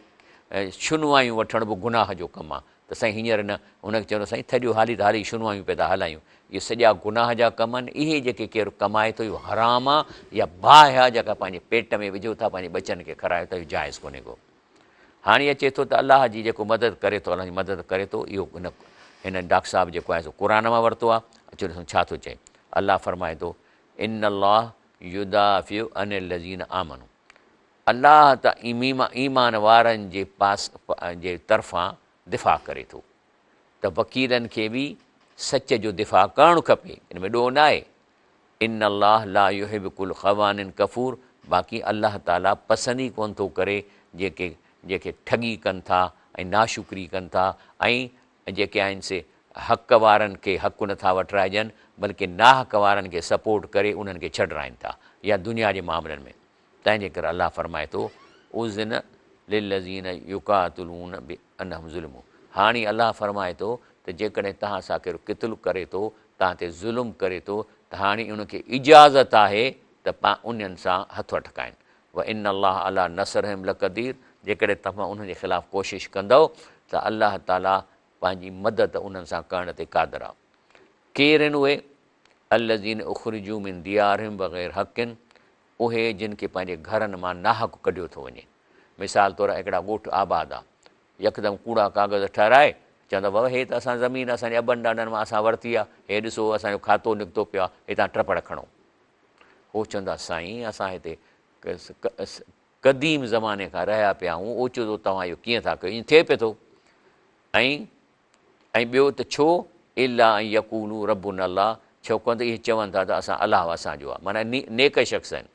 شنوايون وٺڻ به گناهه جو ڪم آهي ته سائين هينئر نه هن کي چوندو سائين ٿڏيو هالي ته هالي شنوايون پيا ٿا هلايون اهي سڄا گناهه جا ڪم آهن اهي جيڪي ڪير ڪمائي ٿو اهو حرام آهي يا باهه آهي جيڪا پنهنجي پيٽ ۾ وجهو ٿا پنهنجي ٻچن کي کارايو ٿا اهو جائز ڪونهي ڪو. هاڻي اچي ٿو ته الله جي جيڪو مدد ڪري ٿو الله جي مدد ڪري ٿو اهو هن هن ڊاڪٽر صاحب جيڪو آهي سو قرآن مان ورتو آهي اچو ڏسون ڇا ٿو چئي الله فرمائي ٿو ان الله يدافع عن الذين آمنوا الله ته ايمان وارن جي پاس جي طرفان دفاع ڪري ٿو ته وڪيلن کي به سچ جو دفاع ڪرڻ کپي ان ۾ ڏوهه نه آهي ان الله لا يحب ڪل خوان ڪفور باقي الله تعالي پسند ئي ڪونه ٿو ڪري جيڪي جيڪي ٺڳي ڪن ٿا ۽ ناشڪري ڪن ٿا ۽ جيڪي آهن سي حق وارن کي حق نه ٿا وٺرائجن بلڪه ناحق وارن کي سپورٽ ڪري انهن کي ڇڏرائن ٿا يا دنيا جي معاملن ۾ تنهن جي ڪري الله فرمائي ٿو اذن للذين يقاتلون بانهم ظلموا هاڻي الله فرمائي ٿو ته جيڪڏهن توهان سان ڪير قتل ڪري ٿو توهان تي ظلم ڪري ٿو ته هاڻي ان کي اجازت آهي ته پان انهن سان هٿ اٽڪائين وان الله علي نصرهم لقدير جيڪڏهن توهان انهن جي خلاف ڪوشش ڪندؤ ته الله تعالي پنهنجي مدد انهن سان ڪرڻ تي قادر آهي ڪير آهن اهي الذين اخرجوا من ديارهم بغير حق اهي جن کي پنهنجي گهرن مان ناحق ڪڍيو ٿو وڃي. مثال طور هڪڙا ڳوٺ آباد آ. يڪدم ڪوڙا ڪاغذ ٺهرائي چوندا بابا هي ته اسان زمين اسان جي ابن ڏاڏن مان اسان ورتي آ، هي ڏسو اسان جو کاتو نڪتو پيو آ، هتان ٽپڙ کڻو. هو چوندا سائين اسان هتي قديم زماني کان رهيا پيا آهيون، اوچتو توهان اهو ڪيئن ٿا ڪيو؟ ائين ٿئي پيو ٿو. ۽ ۽ ٻيو ته ڇو، الا ان يقولوا ربنا الله، ڇوڪان ته اهي چون ٿا ته اسان الله اسان جو آهي، معنيٰ نيڪ شخص آهن.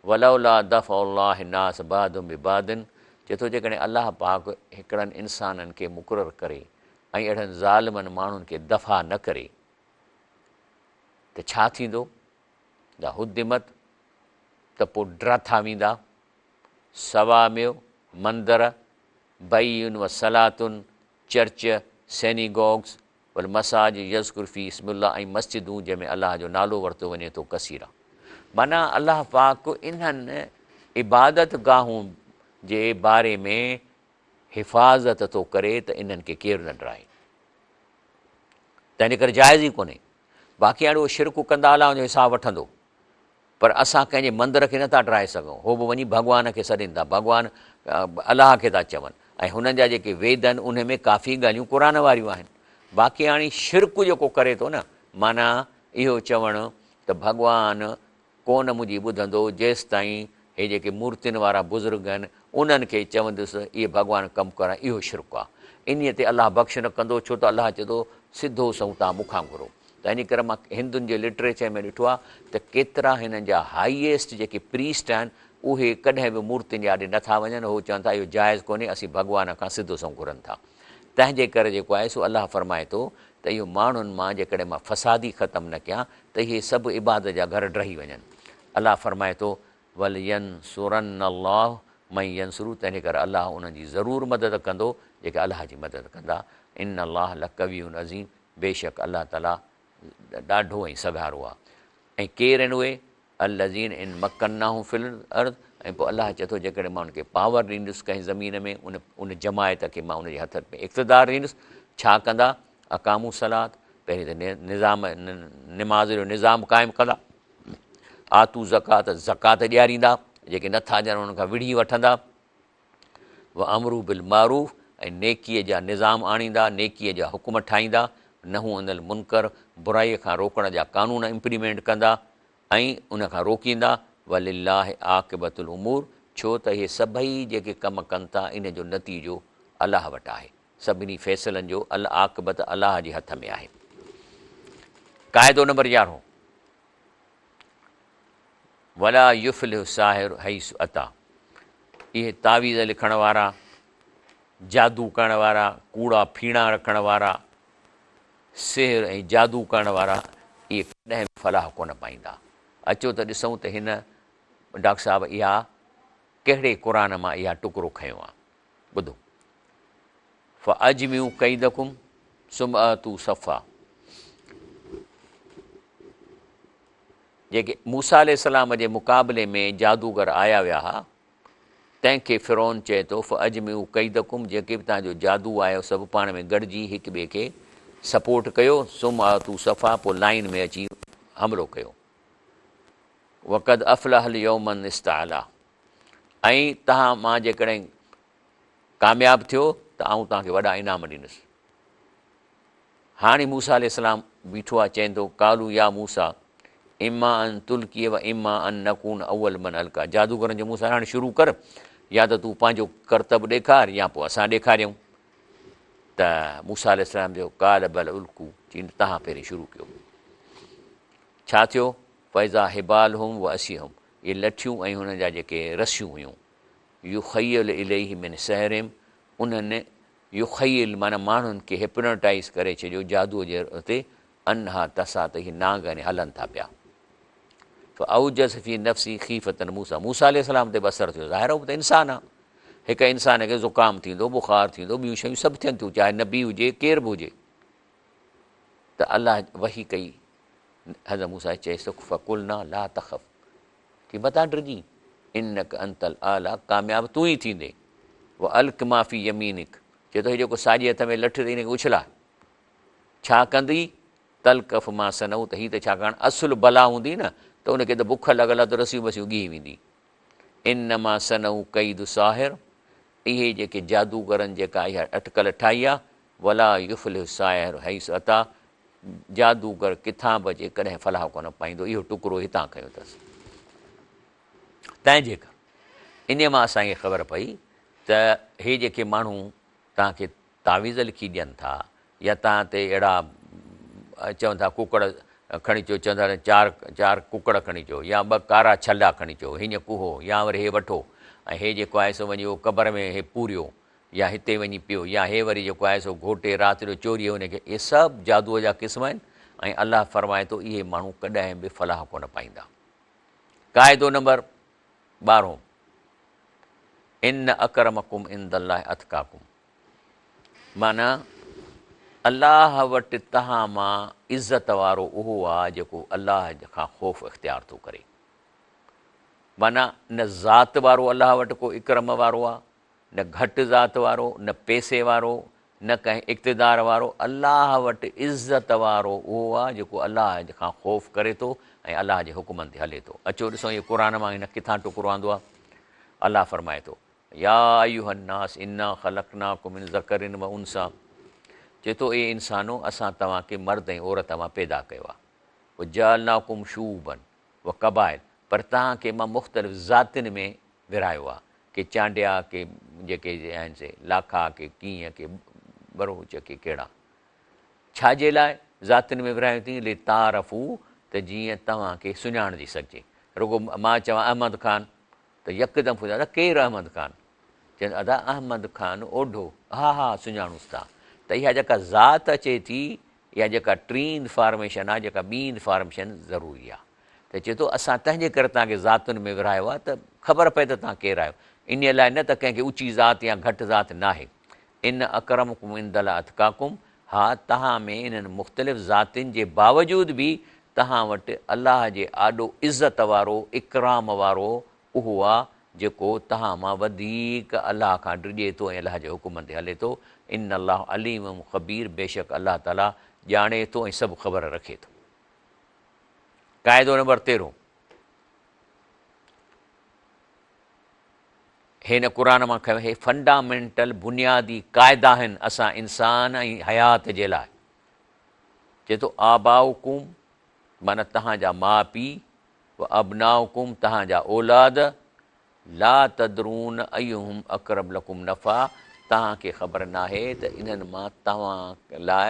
ولولا دفع الله الناس بعضهم ببعض، چئي ٿو جيڪڏهن الله پاڪ هڪڙن انسانن کي مقرر ڪري ۽ اهڙن ظالمن ماڻهن کي دفع نه ڪري ته ڇا ٿيندو؟ لهدمت، ته پوء ڊاٿا ويندا، صوامع، مندر، بيع و صلات، چرچ، سينيگوگز، والمساجد يذڪر فيه اسم الله ۽ مسجدون جنهن ۾ الله جو نالو ورتو وڃي ٿو ڪثيرا. معنيٰ الله پاڪ انهن عبادت گاهون جي باري ۾ حفاظت ٿو ڪري ته انهن کي ڪير نه ڊاهي. تنهن جي ڪري جائز ئي ڪونهي. باقي هاڻي اهو شرڪ ڪندا الله ان جو حساب وٺندو. پر اسان ڪنهن جي مندر کي نٿا ڊاهي سگهون، هو به وڃي ڀڳوان کي سڏين ٿا، ڀڳوان الله کي ٿا چون ۽ هنن جا جيڪي ويد آهن انهن ۾ ڪافي ڳالهيون قرآن واريون آهن. باقي هاڻي شرڪ جيڪو ڪري ٿو نه معنيٰ اهو چوڻ ته ڀڳوان ڪونه منهنجي ٻڌندو جيستائين هي جيڪي مورتين وارا بزرگ آهن انهن کي چوندس اهي ڀڳوان ڪم ڪرائين اهو شرڪ آهي. انهيء تي الله بخش نه ڪندو ڇو ته الله چئي ٿو سڌو سنئون توهان مون کان گهرو. تنهن جي ڪري مان هندن جي لٽريچر ۾ ڏٺو آهي ته ڪيترا هنن جا هائيسٽ جيڪي پريسٽ آهن اهي ڪڏهن به مورتين جي آڏي نه ٿا وڃن، هو چون ٿا اهو جائز ڪونهي، اسين ڀڳوان کان سڌو سنئون گهرن ٿا. تنهن جي ڪري جيڪو آهي سو الله فرمائي ٿو ته اهو ماڻهن مان جيڪڏهن مان فساد ئي ختم نه ڪيان ته اهي سڀ عبادت جا گهر ڊهي وڃن. الله فرمائي ٿو، ولينصرن الله من ينصره تنهن جي ڪري الله انهن جي ضرور مدد ڪندو جيڪي الله جي مدد ڪندا. ان الله لقوي عزيز بيشڪ الله تعالي ڏاڍو ۽ سگهارو آهي. ۽ ڪير آهن اهي؟ الذين ان مڪناهم في الارض ۽ پوء الله چئي ٿو جيڪڏهن مان ان کي پاور ڏيندس ڪنهن زمين ۾ ان ان جماعت کي مان ان جي هٿ ۾ اقتدار ڏيندس ڇا ڪندا؟ اقاموا الصلاة پهرين ته نظام نماز جو نظام قائم ڪندا، آتوا الزڪاة زڪوات ڏياريندا، جيڪي نٿا ڏين انهن کان وڙهي وٺندا، وامروا بالمعروف ۽ نيڪيء جا نظام آڻيندا، نيڪيء جا حڪم ٺاهيندا، نهوا عن المنڪر برائيء کان روڪڻ جا قانون امپليمينٽ ڪندا ۽ ان کان روڪيندا، ولله عاقبة الامور ڇو ته اهي سڀئي جيڪي ڪم ڪن ٿا ان جو نتيجو الله وٽ آهي، سڀني فيصلن جو العاقبت الله جي هٿ ۾ آهي. قاعدو نمبر يارهون. ولا يفلح الساحر حيث اتيٰ اهي تعويذ لکڻ وارا، جادو ڪرڻ وارا، ڪوڙا ڦيڻا رکڻ وارا، سحر ۽ جادو ڪرڻ وارا اهي ڪڏهن به فلاح ڪونه پائيندا. اچو ته ڏسون ته هن ڊاڪٽر صاحب اها ڪهڙي قرآن مان اها ٽڪرو کنيو آهي. ٻڌو. فاجمعوا ڪيدڪم ثم اتوا صفا جيڪي موسيٰ عليه السلام جي مقابلي ۾ جادوگر آيا ويا ها، تنهن کي فرعون چئي ٿو، فاجمعوا ڪيدڪم جيڪي به توهان جو جادو آهي سڀ پاڻ ۾ گڏجي هڪ ٻئي کي سپورٽ ڪيو، ثم اتوا صفا پوء لائين ۾ اچي حملو ڪيو. وقد افلح اليوم من استعليٰ ۽ توهان مان جيڪڏهن ڪامياب ٿيو ته آئون توهان کي وڏا انعام ڏيندس. هاڻي موسيٰ عليه السلام بيٺو آهي چئين ٿو، قالوا يا موسيٰ اما ان تلقي و اما ان نڪون اول من القا جادوگرن جو موسيٰ هاڻي شروع ڪر يا ته تون پنهنجو ڪرتب ڏيکار يا پوء اسان ڏيکاريون ته موسيٰ عليه السلام چيو قال بل القوا چين تهان پهرين شروع ڪيو ڇا ٿيو فاذا حبالهم وعصيهم اهي لٺيون ۽ هنن جا جيڪي رسيون هيون يخيل اليه من سحرهم انهن يخيل معنيٰ ماڻهن کي هپنوٽائيز ڪري ڇڏيو جادوء جي تي انها تسعيٰ ته اهي نانگ يعني هلن ٿا پيا. فاوجس في نفسه خيفة موسيٰ موسيٰ عليه السلام تي به اثر ٿيو ظاهر آهي هو ته انسان آهي هڪ انسان کي زڪام ٿيندو بخار ٿيندو ٻيون شيون سڀ ٿين ٿيون چاهي نبي هجي ڪير به هجي ته الله وحي ڪئي حضرت موسيٰ چيس ته فقلنا لا تخف چي متان ڊڄين، انک انت الاعليٰ ڪامياب تون ئي ٿيندين، والق ما في يمينک چي ٿو هي جيڪو ساڄي هٿ ۾ لٺ اٿئي ان کي اڇلاء، ڇا ڪندي، تلقف ما صنعوا ته هي ته ڇاڪاڻ اصل بلا هوندي نه ته ان کي ته بک لڳل آهي ته رسيون بسيون ڳيهي ويندي، انما صنعوا ڪيد ساحر اهي جيڪي جادوگرن جيڪا اها اٽڪل ٺاهي آهي، ولا يفلح الساحر حيث اتيٰ جادوگر ڪٿان به اچي ڪڏهن فلاح ڪونه پائيندو اهو ٽڪرو هتان کنيو اٿس. تنهن جي ڪري انهيء مان اسان کي خبر پئي ته هي جيڪي ماڻهو توهان کي تعويذ لکي ڏين ٿا يا توهان تي اهڙا چون ٿا ڪڪڙ کڻي اچو چون ٿا چار چار ڪڪڙ کڻي اچو يا ٻه ڪارا ڇلا کڻي اچو هيئن ڪهو يا وري هي وٺو ۽ هي جيڪو آهي سو وڃي اهو قبر ۾ هي پوريو يا هتي وڃي پيو يا هي وري جيڪو آهي سو گهوٽي رات جو چوريء ان کي اهي سڀ جادوء جا قسم آهن ۽ الله فرمائي ٿو اهي ماڻهو ڪڏهن به فلاح ڪونه پائيندا. قاعدو نمبر ٻارهون، ان اڪرمڪم عند الله اتقاڪم معنيٰ الله وٽ توهان مان عزت وارو اهو آهي جيڪو الله کان خوف اختيار ٿو ڪري. معنيٰ نه ذات وارو الله وٽ ڪو اڪرم وارو آهي نه گهٽ ذات وارو، نه پئسي وارو، نه ڪنهن اقتدار وارو، الله وٽ عزت وارو اهو آهي جيڪو الله کان خوف ڪري ٿو ۽ الله جي حڪمن تي هلي ٿو. اچو ڏسون اهو قرآن مان هن ڪٿان ٽڪرو آندو آهي. الله فرمائي ٿو، يا ايها الناس انا خلقناڪم من ذڪر و انثيٰ چئي ٿو اي انسانو اسان توهان کي مرد ۽ عورت مان پيدا ڪيو آهي. وجعلناڪم شعوبا و قبائل پر توهان کي مان مختلف ذاتين ۾ ورهايو آهي، ڪي چانڊيا، ڪي جيڪي آهن سي لاکا، ڪي ڪيئن، ڪي ٻروچ، ڪي ڪهڙا. ڇا جي لاء ذاتين ۾ ورهايو اٿئي؟ لتعارفوا ته جيئن توهان کي سڃاڻجي سگهجي. رڳو مان چوان احمد خان. ته يڪدم پڇيو ادا ڪير احمد خان؟ چيس ادا احمد خان اوڍو. ها ها سڃاڻوس ٿا. ته اها جيڪا ذات اچي ٿي اها جيڪا ٽين انفارميشن آهي جيڪا ٻي انفارميشن ضروري آهي. ته چئي ٿو اسان تنهن جي ڪري توهان کي ذاتن ۾ ورهايو آهي ته خبر پئي ته توهان ڪير آهيو. انهيء لاء نه ته ڪنهن کي اوچي ذات يا گهٽ ذات ناهي. ان اڪرمڪم عند الله اتقاڪم ها توهان ۾ انهن مختلف ذاتين جي باوجود به توهان وٽ الله جي آڏو عزت وارو، اڪرام وارو، اهو آ جيڪو توهان مان وڌيڪ الله کان ڊڄي ٿو ۽ الله جي حڪمن تي هلي ٿو. ان الله عليم خبير بيشڪ الله تعالي ڄاڻي ٿو ۽ سڀ خبر رکي ٿو. قاعدو نمبر تيرهون، هي هن قرآن مان کنيو، هي فنڊامينٽل بنيادي قاعدا آهن اسان انسان ۽ حيات جي لاء. چئي ٿو آباؤڪم معنيٰ توهان جا ماء پيء، و ابناؤڪم توهان جا اولاد، لا تدرون ايهم اقرب لڪم نفعا توهان کي خبر ناهي ته انهن مان توهان لاء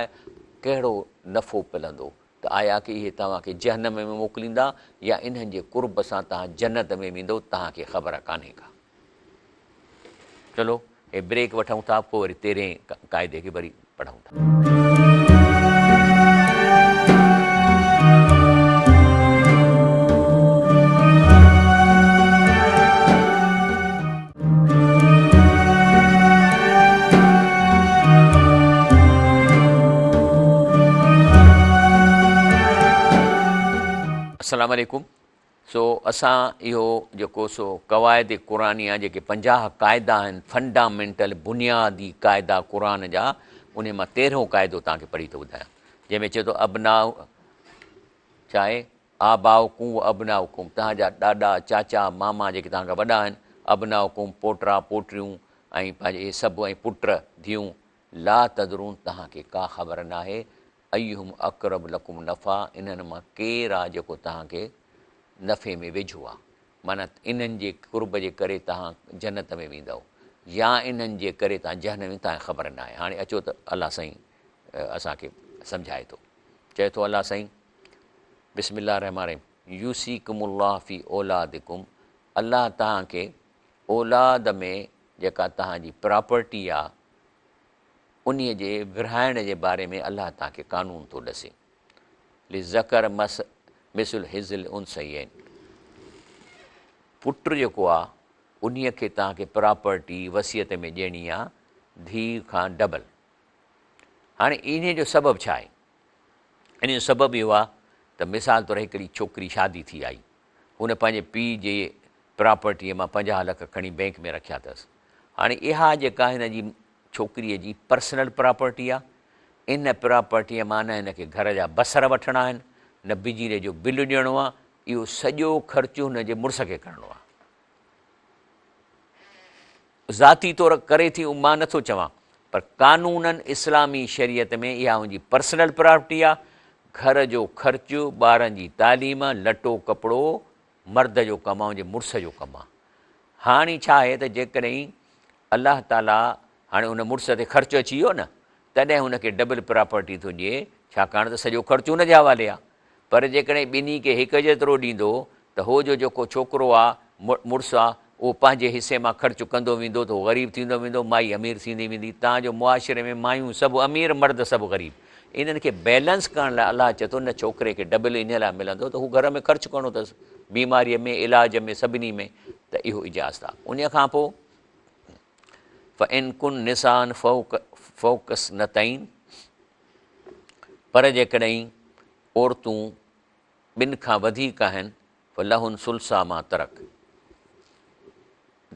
ڪهڙو نفعو پلندو ته آيا ڪي اهي توهان کي جهنم ۾ موڪليندا يا انهن جي قرب سان توهان جنت ۾ ويندؤ توهان کي خبر ڪانهي ڪا. چلو هي بريڪ وٺون ٿا پوء وري تيرهين قاعدي کي وري پڙهون ٿا. السلام عليڪم سو اسان اهو جيڪو سو قواعد قرآنيه جيڪي 50 قاعدا آهن فنڊامينٽل بنيادي قاعدا قرآن جا انهي مان تيرهون قاعدو توهان کي پڙهي ٿو ٻڌايان جنهن ۾ چئي ٿو ابنا ڇا آهي آباؤڪم و ابناؤڪم، توهان جا ڏاڏا، چاچا، ماما جيڪي توهان کان وڏا آهن، ابناؤڪم، پوٽا، پوٽريون ۽ پنهنجي اهي سڀ ۽ پٽ، ڌيئون، لا تدرون، توهان کي ڪا خبر ناهي، ايهم اقرب لڪم نفعا، انهن مان ڪير آهي جيڪو توهان کي نفعي ۾ ويجهو آهي، معنيٰ انهن جي قرب جي ڪري توهان جنت ۾ ويندؤ يا انهن جي ڪري توهان جهنم ۾ توهان کي خبر ناهي. هاڻي اچو ته الله سائين اسان کي سمجهائي ٿو. چئي ٿو الله سائين. بسم الله الرحمٰن الرحيم يوصيڪم الله في اولادڪم الله توهان کي اولاد ۾ جيڪا توهان جي پراپرٽي آ انهي جي ورهائڻ جي باري ۾ الله توهان کي قانون ٿو ڏسي للذڪر مثل حظ الانثيين پٽ جيڪو آ انهي کي توهان کي پراپرٽي وصيت ۾ ڏيڻي آ ڌيء کان ڊبل هاڻي انهي جو سبب ڇا آهي ان جو سبب اهو آهي ته مثال طور هڪڙي ڇوڪري شادي ٿي آئي، هن پنهنجي پيء جي پراپرٽيء مان 50 لک کڻي بئنڪ ۾ رکيا اٿس. هاڻي اها جيڪا هن جي ڇوڪريء جي پرسنل پراپرٽي آهي، ان پراپرٽيء مان نه هن کي گهر جا بصر وٺڻا آهن، نه بجليء جو بل ڏيڻو آهي، اهو سڄو خرچ هن جي مڙس کي ڪرڻو آهي. ذاتي طور ڪري ٿي مان نٿو چوان پر قانونن اسلامي شريعت ۾ اها ان جي پرسنل پراپرٽي آ، گهر جو خرچ، ٻارن جي تعليم، لٽو ڪپڙو مرد جو ڪم آ ان جي مڙس جو ڪم آ. هاڻي ڇا آهي ته جيڪڏهن الله تعالي هاڻي ان مڙس تي خرچ اچي ويو نه تڏهن هن کي ڊبل پراپرٽي ٿو ڏئي ڇاڪاڻ ته سڄو خرچ ان جي حوالي آ. پر جيڪڏهن ٻنهي کي هڪ جيترو ڏيندو ته هو جو جيڪو ڇوڪرو آ، مڙس آ، اهو پنهنجي حصي مان خرچ ڪندو ويندو ته هو غريب ٿيندو ويندو، مائي امير ٿيندي ويندي. تان جو معاشري ۾ مايون سڀ امير، مرد سڀ غريب. انهن کي بيلنس ڪرڻ لاء الله چئي ٿو نه ڇوڪري کي ڊبل انهيء لاء ملندو ته هو گهر ۾ خرچ ڪرڻو اٿس، بيماريء ۾، علاج ۾، سڀني ۾ ته اهو اجازت آ. انهيء کان پوء فَإِن كُنَّ نِسَاءً فَوْقَ اثْنَتَيْنِ پر جيڪڏهن عورتون ٻن کان وڌيڪ آهن فلهن ثلثا ما ترڪ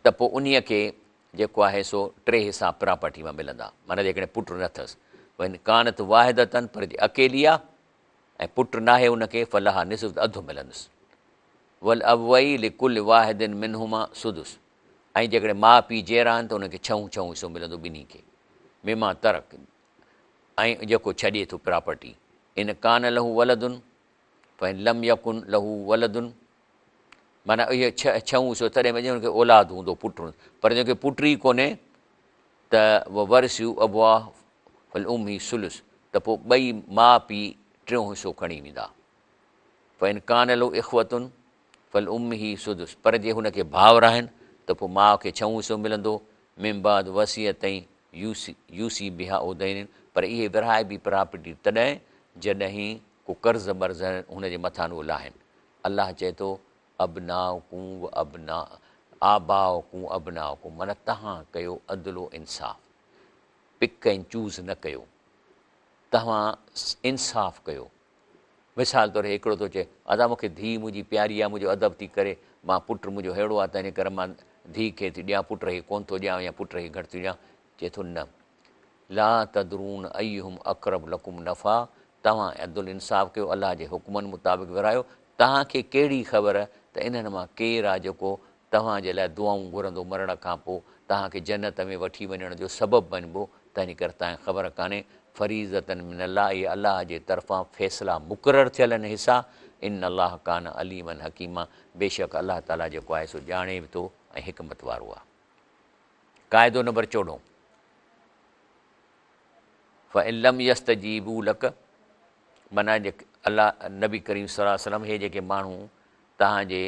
ته پوء انهيء کي جيڪو آهي سو ٽي حصا پراپرٽي مان ملندا معنيٰ جيڪڏهن پٽ نه اٿس وان ڪانت واحدة پر جي اڪيلي آ ۽ پٽ ناهي ان کي فلها نصف ته اڌ ملندس ولابويه لڪل واحد منهما سدس ۽ جيڪڏهن ماء پيء جيئرا آهن ته انهن کي ڇهون ڇهون حصو ملندو ٻنهي کي مما ترڪ ۽ جيڪو ڇڏي ٿو پراپرٽي، ان ڪان له ولد فان لم يڪن له ولد معنيٰ اهي ڇهون حصو تڏهن ملندو جنهن کي اولاد هوندو پٽ هوندو پر جنهن کي پٽ ئي ڪونهي ته وورثه ابواه فلامه ثلث ته پوء ٻئي ماء پيء ٽيون حصو کڻي ويندا فان ڪان له اخوة فلامه سدس پر جي هن کي ڀائر آهن ته پوء ماء کي ڇهون حصو ملندو، من بعد وصية يوصي بها او دين پر اهي ورهائبي پراپرٽي تڏهن جڏهن ڪو قرض ٻرض هن جي مٿان اهو لاهن. الله چئي ٿو ابناؤڪم و ابناء آباؤڪم ابناؤڪم معنيٰ توهان ڪيو عدل و انصاف، پڪ ۽ چوز نه ڪيو، توهان انصاف ڪيو. مثال طور هڪڙو ٿو چئي، ادا مون کي ڌيء منهنجي پياري آهي، منهنجو ادب ٿي ڪري، مان پٽ منهنجو ههڙو آهي تنهنجي ڪري مان ڌيء کي ٿي ڏيان، پٽ کي ڪونه ٿو ڏيان يا پٽ کي گهٽ ٿي ڏيان. چئي ٿو نه. لا تدرون ايهم اقرب لڪم نفعا توهان عدل انصاف ڪيو، الله جي حڪمن مطابق ورهايو، توهان کي ڪهڙي خبر ته انهن مان ڪير آهي جيڪو توهان جي لاء دعائون گهرندو مرڻ کان پوء توهان کي جنت ۾ وٺي وڃڻ جو سبب بنبو، تنهنجي ڪري توهان کي خبر ڪانهي، فريضة من الله اهي الله جي طرفان فيصلا مقرر ٿيل آهن حصا، ان الله ڪان عليما حڪيما بيشڪ الله تعاليٰ جيڪو آهي سو ڄاڻي به ٿو ۽ حڪمت وارو آهي. قاعدو نمبر چوڏهون، فَإِن لَمْ يَسْتَجِيبُوا لَڪَ معنيٰ جيڪي الله نبي ڪريم صلي الله عليه وسلم هي جيڪي ماڻهو توهان جي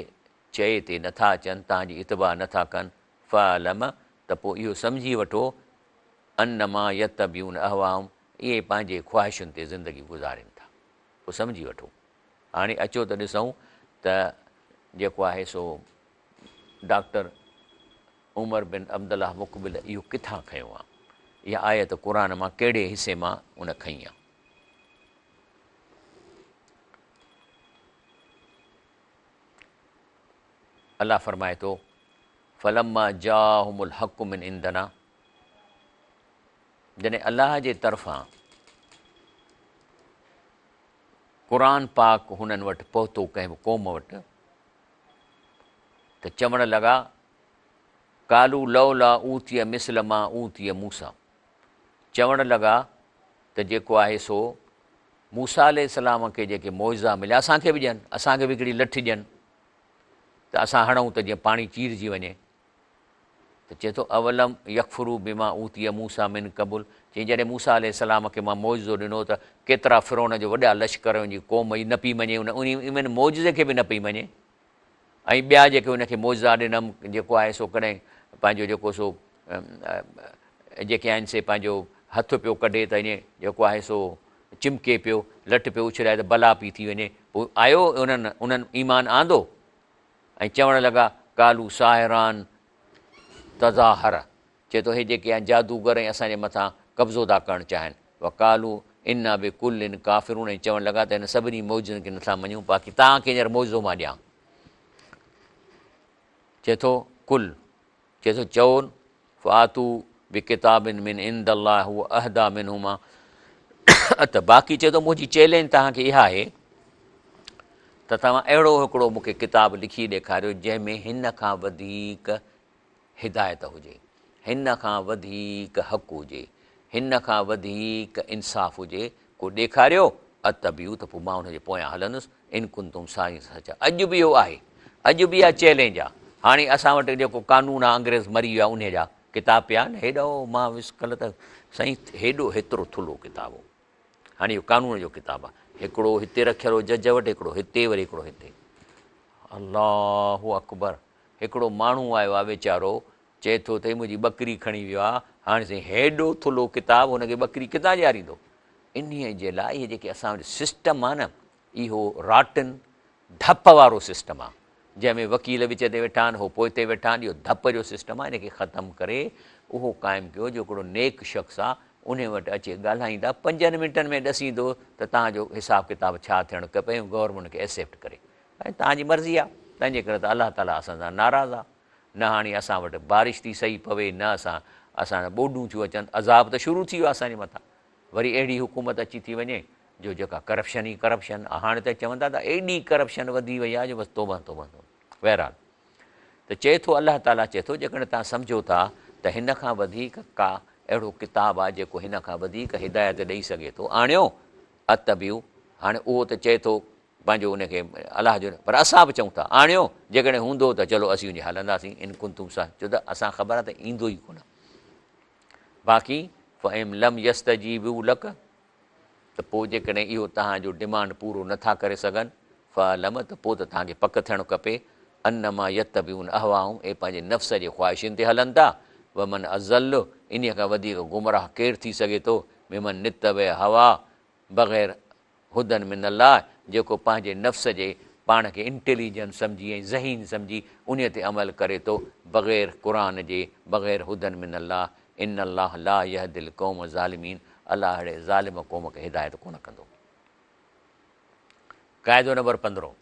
چئي تي نٿا اچن، توهان جي اتباع نٿا ڪن، فاعلم ته پوء اهو سمجهي وٺو، انما يتبعون اهواهم اهي پنهنجي خواهشن تي زندگي گذارين ٿا. پوء سمجهي وٺو. هاڻي اچو ته ڏسون ته جيڪو آهي سو ڊاڪٽر عمر بن عبدالله مقبل اهو ڪٿان کنيو آهي؟ اها آيت قرآن مان ڪهڙي حصي مان ان کنئي آهي؟ الله فرمائي ٿو، فلما جاءهم الحق من عندنا جڏهن الله جي طرفان قرآن پاڪ هنن وٽ پهتو ڪنهن به قوم وٽ ته چوڻ لڳا قالوا لولا اوتي مثل ما اوتي موسيٰ چوڻ لڳا ته جيڪو آهي سو موسيٰ عليه السلام کي جيڪي معجزا مليا اسان کي به ڏين، اسان کي به هڪڙي لٺ ڏين ته اسان هڻون ته جيئن پاڻي چيرجي وڃي. ته چئي ٿو اولم يڪفروا بما اوتي موسيٰ من قبل چيائين جڏهن موسيٰ عليه السلام کي مان معجزو ڏنو ته ڪيترا فرعون جو وڏا لشڪر ۽ ان جي قوم ئي نه پئي مڃي ان ان معجزي کي به نه پئي مڃي ۽ ٻيا جيڪي ان کي معجزا ڏنم جيڪو آهي سو ڪڏهن پنهنجو جيڪو سو جيڪي آهن سي پنهنجو هٿ پيو ڪڍي ته ائين جيڪو آهي سو چمڪي پيو لٺ پيو اڇلائي ته بلا پئي ٿي وڃي پوء آيو انهن انهن ايمان آندو ۽ چوڻ لڳا قالو ساحران تظاهر چئي ٿو هي جيڪي آهن جادوگر ۽ اسان جي مٿان قبضو ٿا ڪرڻ چاهين. وقالو انا بڪل ڪافرون ۽ چوڻ لڳا ته هن سڀني معجزن کي نٿا مڃون باقي توهان کي هينئر معجزو مان ڏيان. چئي ٿو قل چئي ٿو چئو فاتو بڪتاب من عند الله هو اهديٰ منهما ته باقي چئي ٿو منهنجي چئلينج توهان کي اها آهي ته توهان اهڙو هڪڙو مون کي ڪتاب لکي ڏيکاريو جنهن ۾ هن کان وڌيڪ هدايت هجي، هن کان وڌيڪ حق هجي، هن کان وڌيڪ انصاف هجي، ڪو ڏيکاريو، اتبعو ته پوء مان ان جي پويان هلندس، ان ڪنتم صادقين سچا. اڄ به اهو آهي، اڄ به اها چئلينج آهي. هاڻي اسان وٽ جيڪو قانون آهي انگريز مري ويا انهي جا ڪتاب پيا آهن، هيڏو مان ويس ڪلهه ته سائين هيڏو هيترو ٿلهو ڪتاب هو. هاڻي اهو قانون جو ڪتاب آهي، هڪڙو هتي رکيل هو جج وٽ، هڪڙو هتي وري هڪڙو هتي. الله اڪبر! هڪڙو ماڻهو آيو آ ويچارو چئي ٿو ته هي منهنجي ٻڪري کڻي ويو آ، هاڻي سائين هيڏو ٿلهو ڪتاب هن کي ٻڪري ڪٿان ڏياريندو؟ انهيء جي لاء اهي جيڪي اسان وٽ سسٽم آ نه اهو راٽن ڌپ وارو سسٽم آ، جنهن ۾ وڪيل وچ تي ويٺا آهن هو پوئتي ويٺا آهن، اهو ڌپ جو سسٽم آ، ان کي ختم ڪري اهو قائم ڪيو جو هڪڙو نيڪ شخص آ انهي وٽ اچي ڳالهائيندا پنجن منٽن ۾ ڏسيندو ته توهان جو حساب ڪتاب ڇا ٿيڻ کپي ۽ گورنمينٽ ان کي ايڪسيپٽ ڪري. ۽ توهان جي مرضي آ، تنهنجي ڪري ته الله تعاليٰ اسان سان ناراض آ، نه هاڻي اسان وٽ بارش ٿي صحيح پوي، نه اسان اسان ٻوڏون ٿيون اچن، عذاب ته شروع ٿي ويو آ اسان جي مٿان، وري اهڙي حڪومت اچي ٿي وڃي جو جيڪا ڪرپشن ئي ڪرپشن آ، هاڻي ته چون ٿا ته ايڏي ڪرپشن وڌي وئي آ جو بس توبه توبه توبه. بهرحال ته چئي ٿو الله تعاليٰ چئي ٿو جيڪڏهن توهان سمجهو ٿا ته هن کان وڌيڪ ڪا اهڙو ڪتاب آ جيڪو هن کان وڌيڪ هدايت ڏئي سگهي ٿو آڻيو اتبعو هاڻي اهو ته چئي ٿو پنهنجو ان کي الله جو پر اسان به چئون ٿا آڻيو جيڪڏهن هوندو ته چلو اسين ان جي هلنداسين ان ڪنتم صا ڇو ته اسان خبر آهي ته ايندو ئي ڪونه باقي فإن لم يستجيبوا لك ته پوء جيڪڏهن اهو توهان جو ڊمانڊ پورو نٿا ڪري سگهن فعلم ته پوء ته توهان کي پڪ ٿيڻ کپي انما يتبعون اهواهم اهي پنهنجي نفس جي خواهشن تي هلن ٿا، ومن اضل انهيء کان وڌيڪ گمراهه ڪير ٿي سگهي ٿو، ممن اتبع هواه بغير هدًي من الله جيڪو پنهنجي نفس جي پاڻ کي انٽيليجنٽ سمجهي ۽ ذهين سمجهي انهيء تي عمل ڪري ٿو بغير قرآن جي بغير هدًي من الله ان الله لا يهدي القوم الظالمين الله اهڙي ظالم قوم کي هدايت ڪونه ڪندو. قاعدو نمبر پندرهون،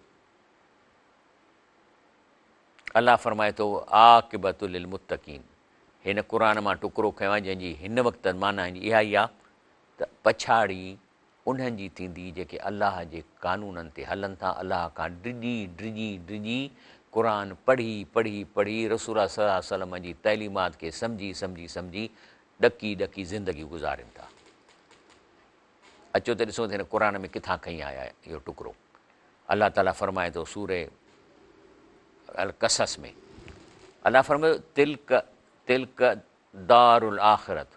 الله فرمائي ٿو عاقبت للمتقين هن قرآن مان ٽڪرو کنيو آهي جنهن جي هن وقت معنيٰ هن جي اها ئي آهي ته پڇاڙي انهن جي ٿيندي جيڪي الله جي قانونن تي هلن ٿا الله کان ڊڄي ڊڄي ڊڄي قرآن پڙهي پڙهي پڙهي رسول الله صلي الله عليه وسلم جي تعليمات کي سمجهي سمجهي سمجهي ڏڪي ڏڪي زندگي گذارين ٿا. اچو ته ڏسون ته هن قرآن ۾ ڪٿان کنئي آيا اهو ٽڪرو. الله تعاليٰ فرمائي ٿو سورة القصص ۾ الله فرمائي ٿو تلڪ تلڪ دار الآخرت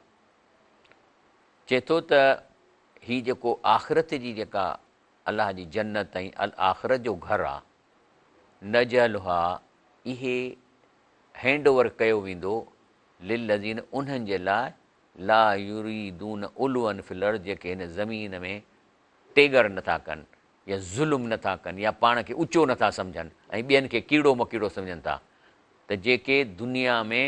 چئي ٿو ته هي جيڪو آخرت جي جيڪا الله جي جنت ۽ الآخرت جو گهر آ نجعلها اهي هينڊ اوور ڪيو ويندو للذين انهن جي لاء لا يريدون علوا في الارض جيڪي هن زمين ۾ ٽيڳر نه ٿا ڪن يا ظلم نه ٿا ڪن يا پاڻ کي اوچو نه ٿا سمجهن ۽ ٻين کي ڪيڙو مڪيڙو سمجهن ٿا ته جيڪي دنيا ۾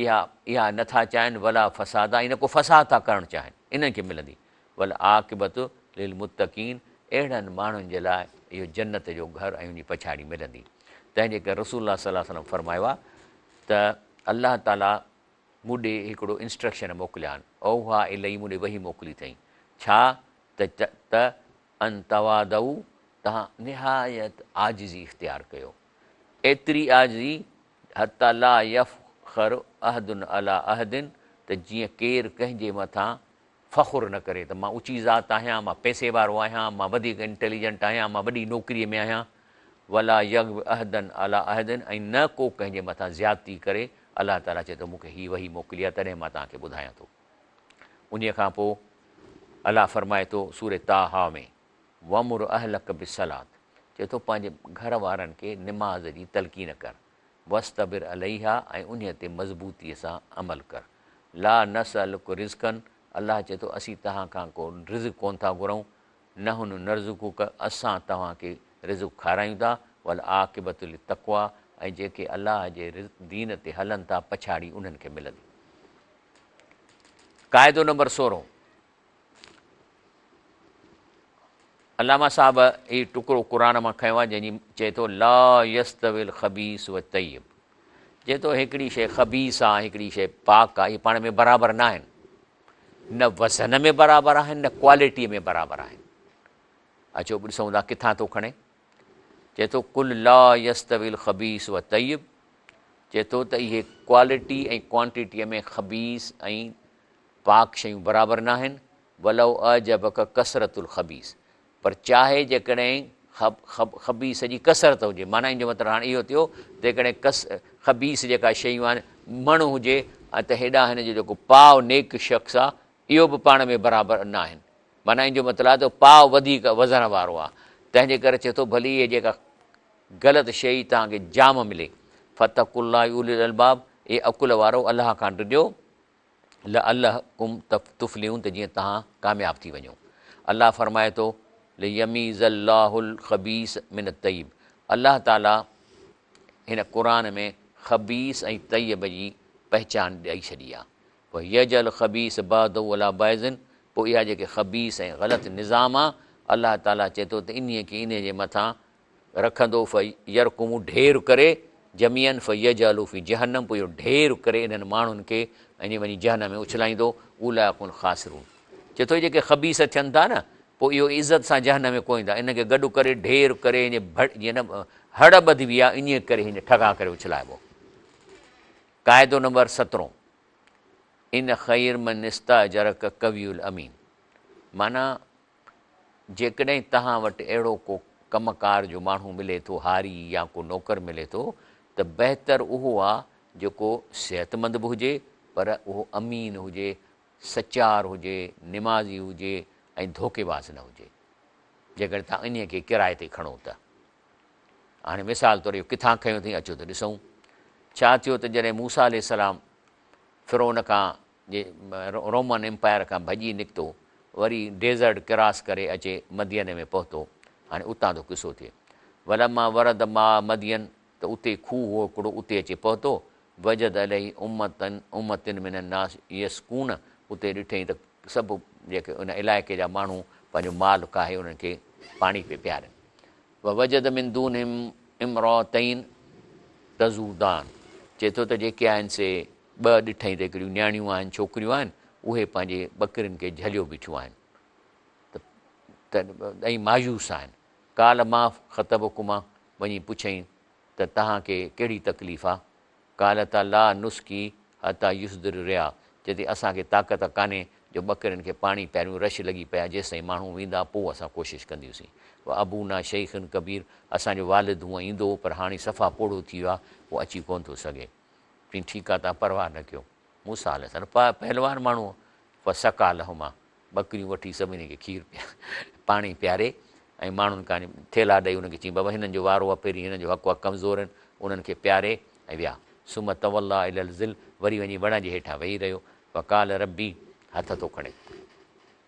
اها اها نه ٿا چاهين ولا فسادا ۽ نه ڪو فساد ٿا ڪرڻ چاهين انهن کي ملندي والعاقبة للمتقين اهڙن ماڻهن جي لاء اهو جنت جو گهر ۽ ان جي پڇاڙي ملندي تنهن جي ڪري رسول الله صلي الله عليه وسلم فرمايو آهي ته الله تعالي مون ڏي هڪڙو انسٽرڪشن موڪليا آهن، اوحيٰ الي مون ڏي وحي موڪلي اٿئين، ڇا ته ته ان تواضعوا توهان نهايت عاجزي اختيار ڪيو، ايتري عاجزي حتيٰ لا يفخر احد علي احد ته جيئن ڪير ڪنهن جي مٿان فخر نه ڪري ته مان اوچي ذات آهيان، مان پئسي وارو آهيان، مان وڌيڪ انٽيليجنٽ آهيان، مان وڏي نوڪريء ۾ آهيان. ولا يغب احدا علي احد ۽ نه ڪو ڪنهن جي مٿان زيادتي ڪري، الله تعاليٰ چئي ٿو مون کي هي وحي موڪلي آهي تڏهن مان توهان کي ٻڌايان ٿو. انهيء کان پوء الله فرمائي ٿو سورة طٰه ۾ وامر اهلک بالصلوة چئي ٿو پنهنجي گهر وارن کي نماز جي تلقين ڪر. واصطبر عليها ۽ انهيء تي مضبوطيء سان عمل ڪر. لا نسألک رزقا الله چئي ٿو اسين توهان کان ڪو رزق ڪونه ٿا گهرون، نحن نرزقک اسان توهان کي رزق کارايون ٿا، والعاقبة للتقويٰ ۽ جيڪي الله جي دين تي هلن ٿا پڇاڙي انهن کي ملندي. قاعدو نمبر سورهون. علامه صاحب هي ٽڪرو قرآن مان کنيو آهي جنهن جي چئي ٿو لا يستوي الخبيث والطيب چئي ٿو هڪڙي شيء خبيث آهي هڪڙي شيء پاڪ آهي اهي پاڻ ۾ برابر نه آهن نه وزن ۾ برابر آهن نه ڪوالٽي ۾ برابر آهن اچو ڏسون ٿا ڪٿان ٿو کڻي چئي ٿو قل لا يستوي الخبيث والطيب چئي ٿو ته اهي ڪوالٽي ۽ ڪوانٽيٽي ۾ خبيث ۽ پاڪ شيون برابر ناهن، ولو اعجبک ڪثرت الخبيث پر چاهي جيڪڏهن خبيث جي ڪثرت هجي، معنيٰ ان جو مطلب هاڻي اهو ٿيو ته جيڪڏهن خبيث جيڪا شيون آهن مڻ هجي ته هيڏانهن هن جو جيڪو پاء نيڪ شخص آهي اهو به پاڻ ۾ برابر ناهن، معنيٰ ان جو مطلب آهي ته پاء وڌيڪ وزن وارو آهي، تنهن جي ڪري چئي ٿو ڀلي اهي جيڪا غلط شيء توهان کي جام ملي، فاتقوا الله اولي الالباب اي عقل وارؤ الله کان ڊڄو. لعلڪم تفلحون ته جيئن توهان ڪامياب ٿي وڃو. الله فرمائي ٿو، ليميز الله الخبيث من الطيب الله تعالي هن قرآن ۾ خبيث ۽ طيب جي پهچان ڏئي ڇڏي آهي. ويجعل الخبيث بعضه علي بعض پوء اها جيڪي خبيث ۽ غلط نظام آهي الله تعالي چئي ٿو ته انهيء کي انهيء جي مٿان رکندو فيرڪمه ڍير ڪري جميعا فيجعله في جهنم پوء اهو ڍير ڪري انهن ماڻهن کي ۽ وڃي جهنم ۾ اڇلائيندو اولئک هم الخاسرون چئي ٿو جيڪي خبيث ٿين ٿا نه پوء اهو عزت سان جهنم ۾ ڪونه ايندا انهن کي گڏ ڪري ڍير ڪري ائين ڀڙ جيئن نه هڙ ٻڌبي آهي ائين ڪري هن ٺڳا ڪري اڇلائبو. قاعدو نمبر سترهون ان خير من استاجرک قوي الامين معنيٰ جيڪڏهن توهان وٽ اهڙو ڪو ڪم ڪار جو ماڻهو ملي ٿو، هاري يا ڪو نوڪر ملي ٿو ته بهتر اهو آ جيڪو صحتمند به هجي پر اهو امين هجي، سچار هجي، نمازي هجي ۽ ڌوڪيباز نه هجي. جيڪڏهن توهان انهيء کي ڪرائي تي کڻو ته. هاڻي مثال طور اهو ڪٿان کنيو اٿئي اچو ته ڏسون. ڇا ٿيو ته جڏهن موسيٰ عليه السلام فرعون کان جي رومن امپائر کان ڀڄي نڪتو وري ڊيزرٽ ڪراس ڪري اچي مدين ۾ پهتو هاڻي اتان ٿو قصو ٿئي ولما ورد ماء مدين ته اتي کوهه هو هڪڙو اتي اچي پهتو وجد عليه امة امة من الناس يسقون اتي ڏٺئين ته سڀ جيڪي ان علائقي جا ماڻهو پنهنجو مال ڪاهي انهن کي پاڻي پئي پيارين. ووجد من دونهم امراتين تذودان چئي ٿو ته جيڪي آهن سي ٻه ڏٺئين ته هڪڙيون نياڻيون آهن ڇوڪريون آهن اهي پنهنجي ٻڪرين کي جهليو بيٺيون آهن ته ۽ مايوس آهن قال ما خطبڪما وڃي پڇئين ته توهان کي ڪهڙي تڪليف آ؟ قالتا لا نسقي حتي يصدر الرعاء چئي ٿي اسان کي طاقت ڪانهي جو ٻڪرين کي پاڻي پياريون رش لڳي پئي آ جيستائين ماڻهو ويندا پوء اسان ڪوشش ڪنديونسين وابونا شيخ ڪبير اسان جو والد هونء ايندو هو پر هاڻي صفا پوڙهو ٿي ويو آ هو اچي ڪونه ٿو سگهي چئين ٺيڪ آ توهان پرواهه نه ڪيو موسيٰ عليه السلام پهلوان ماڻهو هو فسقا لهما ٻڪريون وٺي سڀني کي کير پاڻي پياري ۽ ماڻهن کان ٿيلها ڏئي انهن کي چيائين بابا هنن جو وارو آهي پهرين هنن جو حق آهي ڪمزور آهن انهن کي پياري ۽ ويا ثم توليٰ الي الظل وري وڃي وڻ جي هيٺان ويهي رهيو فقال ربي هٿ ٿو کڻي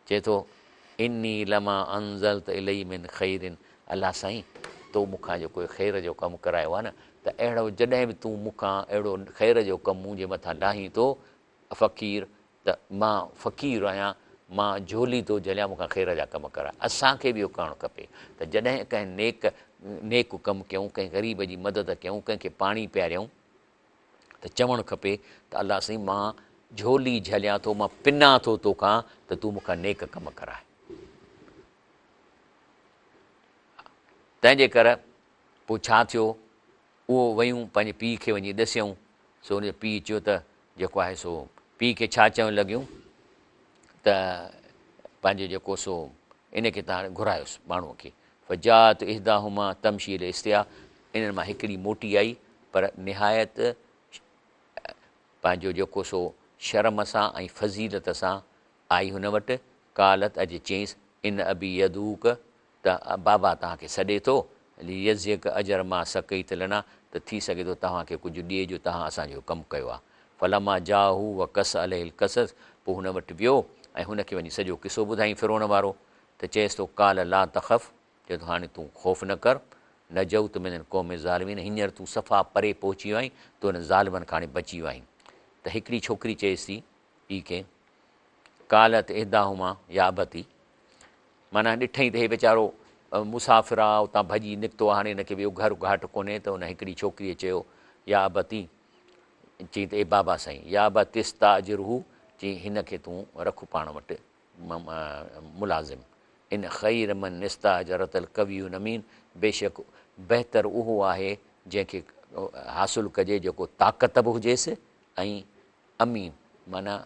چئي ٿو اني لما انزلت الي من خير الله سائين تو مون کان جيڪو خير جو ڪم ڪرايو آهي نه ته اهڙو جڏهن به تون مون کان اهڙو خير جو ڪم منهنجي مٿان لاهين ٿو فقير ته مان فقير آهيان، مان جهولي ٿو جهليان، مون کان خير جا ڪم ڪراء. اسان کي به اهو ڪرڻ کپي ته جڏهن ڪنهن نيڪ نيڪ ڪم ڪيون، ڪنهن غريب جي مدد ڪيون، ڪنهن کي پاڻي پياريون ته چوڻ کپي ته الله سائين مان جهولي جهليان ٿو، مان پنان ٿو توکان ته تون مون کان نيڪ ڪم ڪراء. تنهن جي ڪر پوء ڇا ٿيو؟ اهو ويون پنهنجي پيء کي وڃي ڏسيائون، سو ان جي پيء چيو ته جيڪو آهي سو پيء کي ڇا چوڻ لڳيون ته پنهنجو جيڪو سو ان کي تان گهرايوس ماڻهوء کي فجاءت احداهما تمشي علي استحياء انهن مان هڪڙي موٽي آئي پر نهايت پنهنجو جيڪو سو شرم سان ۽ فضيلت سان آئي هن وٽ قالت اچي چيائينس ان ابي يدعوڪ ته بابا توهان کي سڏي ٿو، ليجزيڪ اجر ما سقيت لنا، ته ٿي سگهي ٿو توهان کي ڪجهه ڏئي جو توهان اسان جو ڪم ڪيو آهي. فلما جاءه وقص عليه القصص، پوء هن وٽ ويو ۽ هن کي وڃي سڄو قصو ٻڌائين فرعون وارو، ته چيس ٿو قال لا تخف، چئي ٿو هاڻي تون خوف نه ڪر، نجوت من القوم الظالمين، هينئر تون صفا پري پهچي ويو آهين، تون انهن ظالمن کان هاڻي بچي ويو آهين. ته هڪڙي ڇوڪري چيس ٿي پيء کي، قالت احداهما يا ابتي، معنيٰ ڏٺئين ته هي ويچارو مسافر آ، اتان ڀڄي نڪتو آ، هاڻي هن کي ٻيو گهر گهاٽ ڪونهي ته ان هڪڙي ڇوڪريء چيو، يا ابتي، چيائين ته اي بابا سائين، يا ابت استاجره، چيائين هن کي تون رک پاڻ وٽ ملازم، ان خير من استاجرت القوي الامين، بيشڪ بهتر اهو آهي جنهن کي حاصل ڪجي جيڪو طاقت به هجيس ۽ امين معنيٰ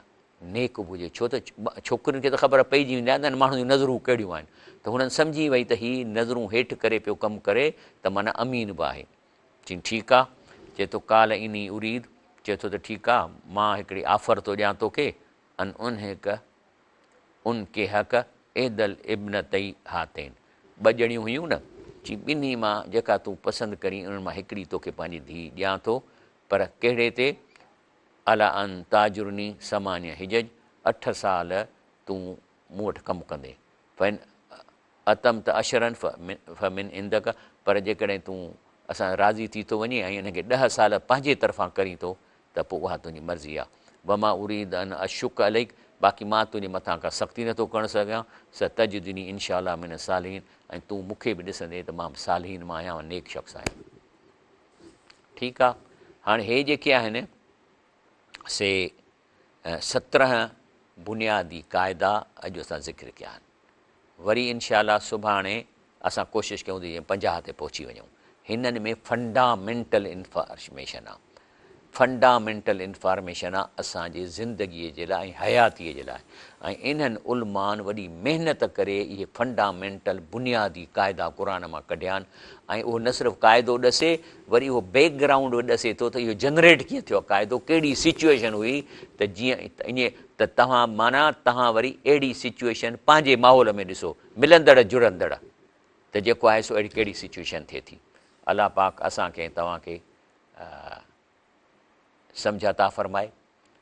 نيڪ به هجي، ڇو ته ڇوڪرين کي ته خبر پئجي ويندي آهي ته هن ماڻهن جون نظرون ڪهڙيون آهن ته هنن سمجهي وئي ته هي نظرون هيٺ ڪري پيو ڪم ڪري ته معنيٰ امين به آهي. چين ٺيڪ آ، چئي ٿو قال اني اريد، چئي ٿو ته ٺيڪ آ، مان هڪڙي آفر ٿو ڏيان توکي، ان انهڪ انڪحڪ احدي الابنتي هاتين، ٻه ڄڻيون هيون نه، چين ٻنهي مان جيڪا تون پسند ڪرين انهن مان هڪڙي توکي پنهنجي ڌيء ڏيان ٿو، پر ڪهڙي تي؟ علي ان تاجرني ثمانيه حجج، اٺ سال تون مون وٽ ڪم ڪندين، فان اتممت عشرا فمن عندک، پر جيڪڏهن تون اسان راضي ٿي ٿو وڃين ۽ ان کي ڏهه سال پنهنجي طرفان ڪرين ٿو ته پوء اها تنهنجي مرضي آهي، وما اريد ان اشق عليک، باقي مان تنهنجي مٿان ڪا سختي نٿو ڪرڻ سگهان، ستجدني ان شاء الله من الصالحين، ۽ تون مون کي به ڏسندين ته مان به صالحين مان آهيان ۽ نيڪ شخص آهيان. ٺيڪ آ هاڻي هي جيڪي آهن سي 17 بنيادي قاعدا اڄ اسان ذڪر ڪيا آهن وري انشاء الله سڀاڻي اسان ڪوشش ڪيون ته جيئن 50 تي پهچي وڃون هنن ۾ فنڊامينٽل انفارميشن آ فنڊامينٽل انفارميشن آ اسان جي زندگي جي لاء ۽ حياتي جي لاء ۽ انهن علمائن وڏي محنت ڪري اهي فنڊامينٽل بنيادي قاعدا قرآن مان ڪڍيا آهن ۽ اهو نه صرف قاعدو ڏسي وري اهو بيڪ گرائونڊ به ڏسي ٿو ته اهو جنريٽ ڪيئن ٿيو آهي قاعدو ڪهڙي سچوئيشن هئي ته جيئن ائين ته توهان معنيٰ توهان وري اهڙي سچوئيشن پنهنجي ماحول ۾ ڏسو ملندڙ جڙندڙ ته جيڪو آهي سو اهڙي ڪهڙي سچوئيشن ٿئي ٿي. الله پاڪ اسان کي ۽ توهان کي سمجهه عطا فرمائي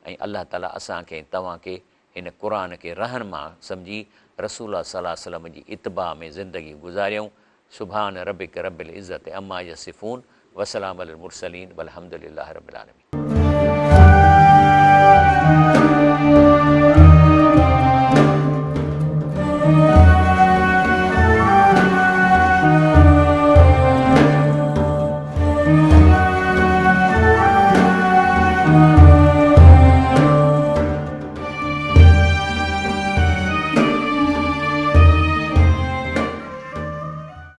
۽ الله تعالي اسان کي ۽ توهان کي هن قرآن کي رهنما سمجهي رسول الله صلي الله عليه وسلم جي اتباع ۾ زندگي گذاريون. سبحان ربک رب العزة عما يصفون وسلام علي المرسلين والحمد لله رب العالمين.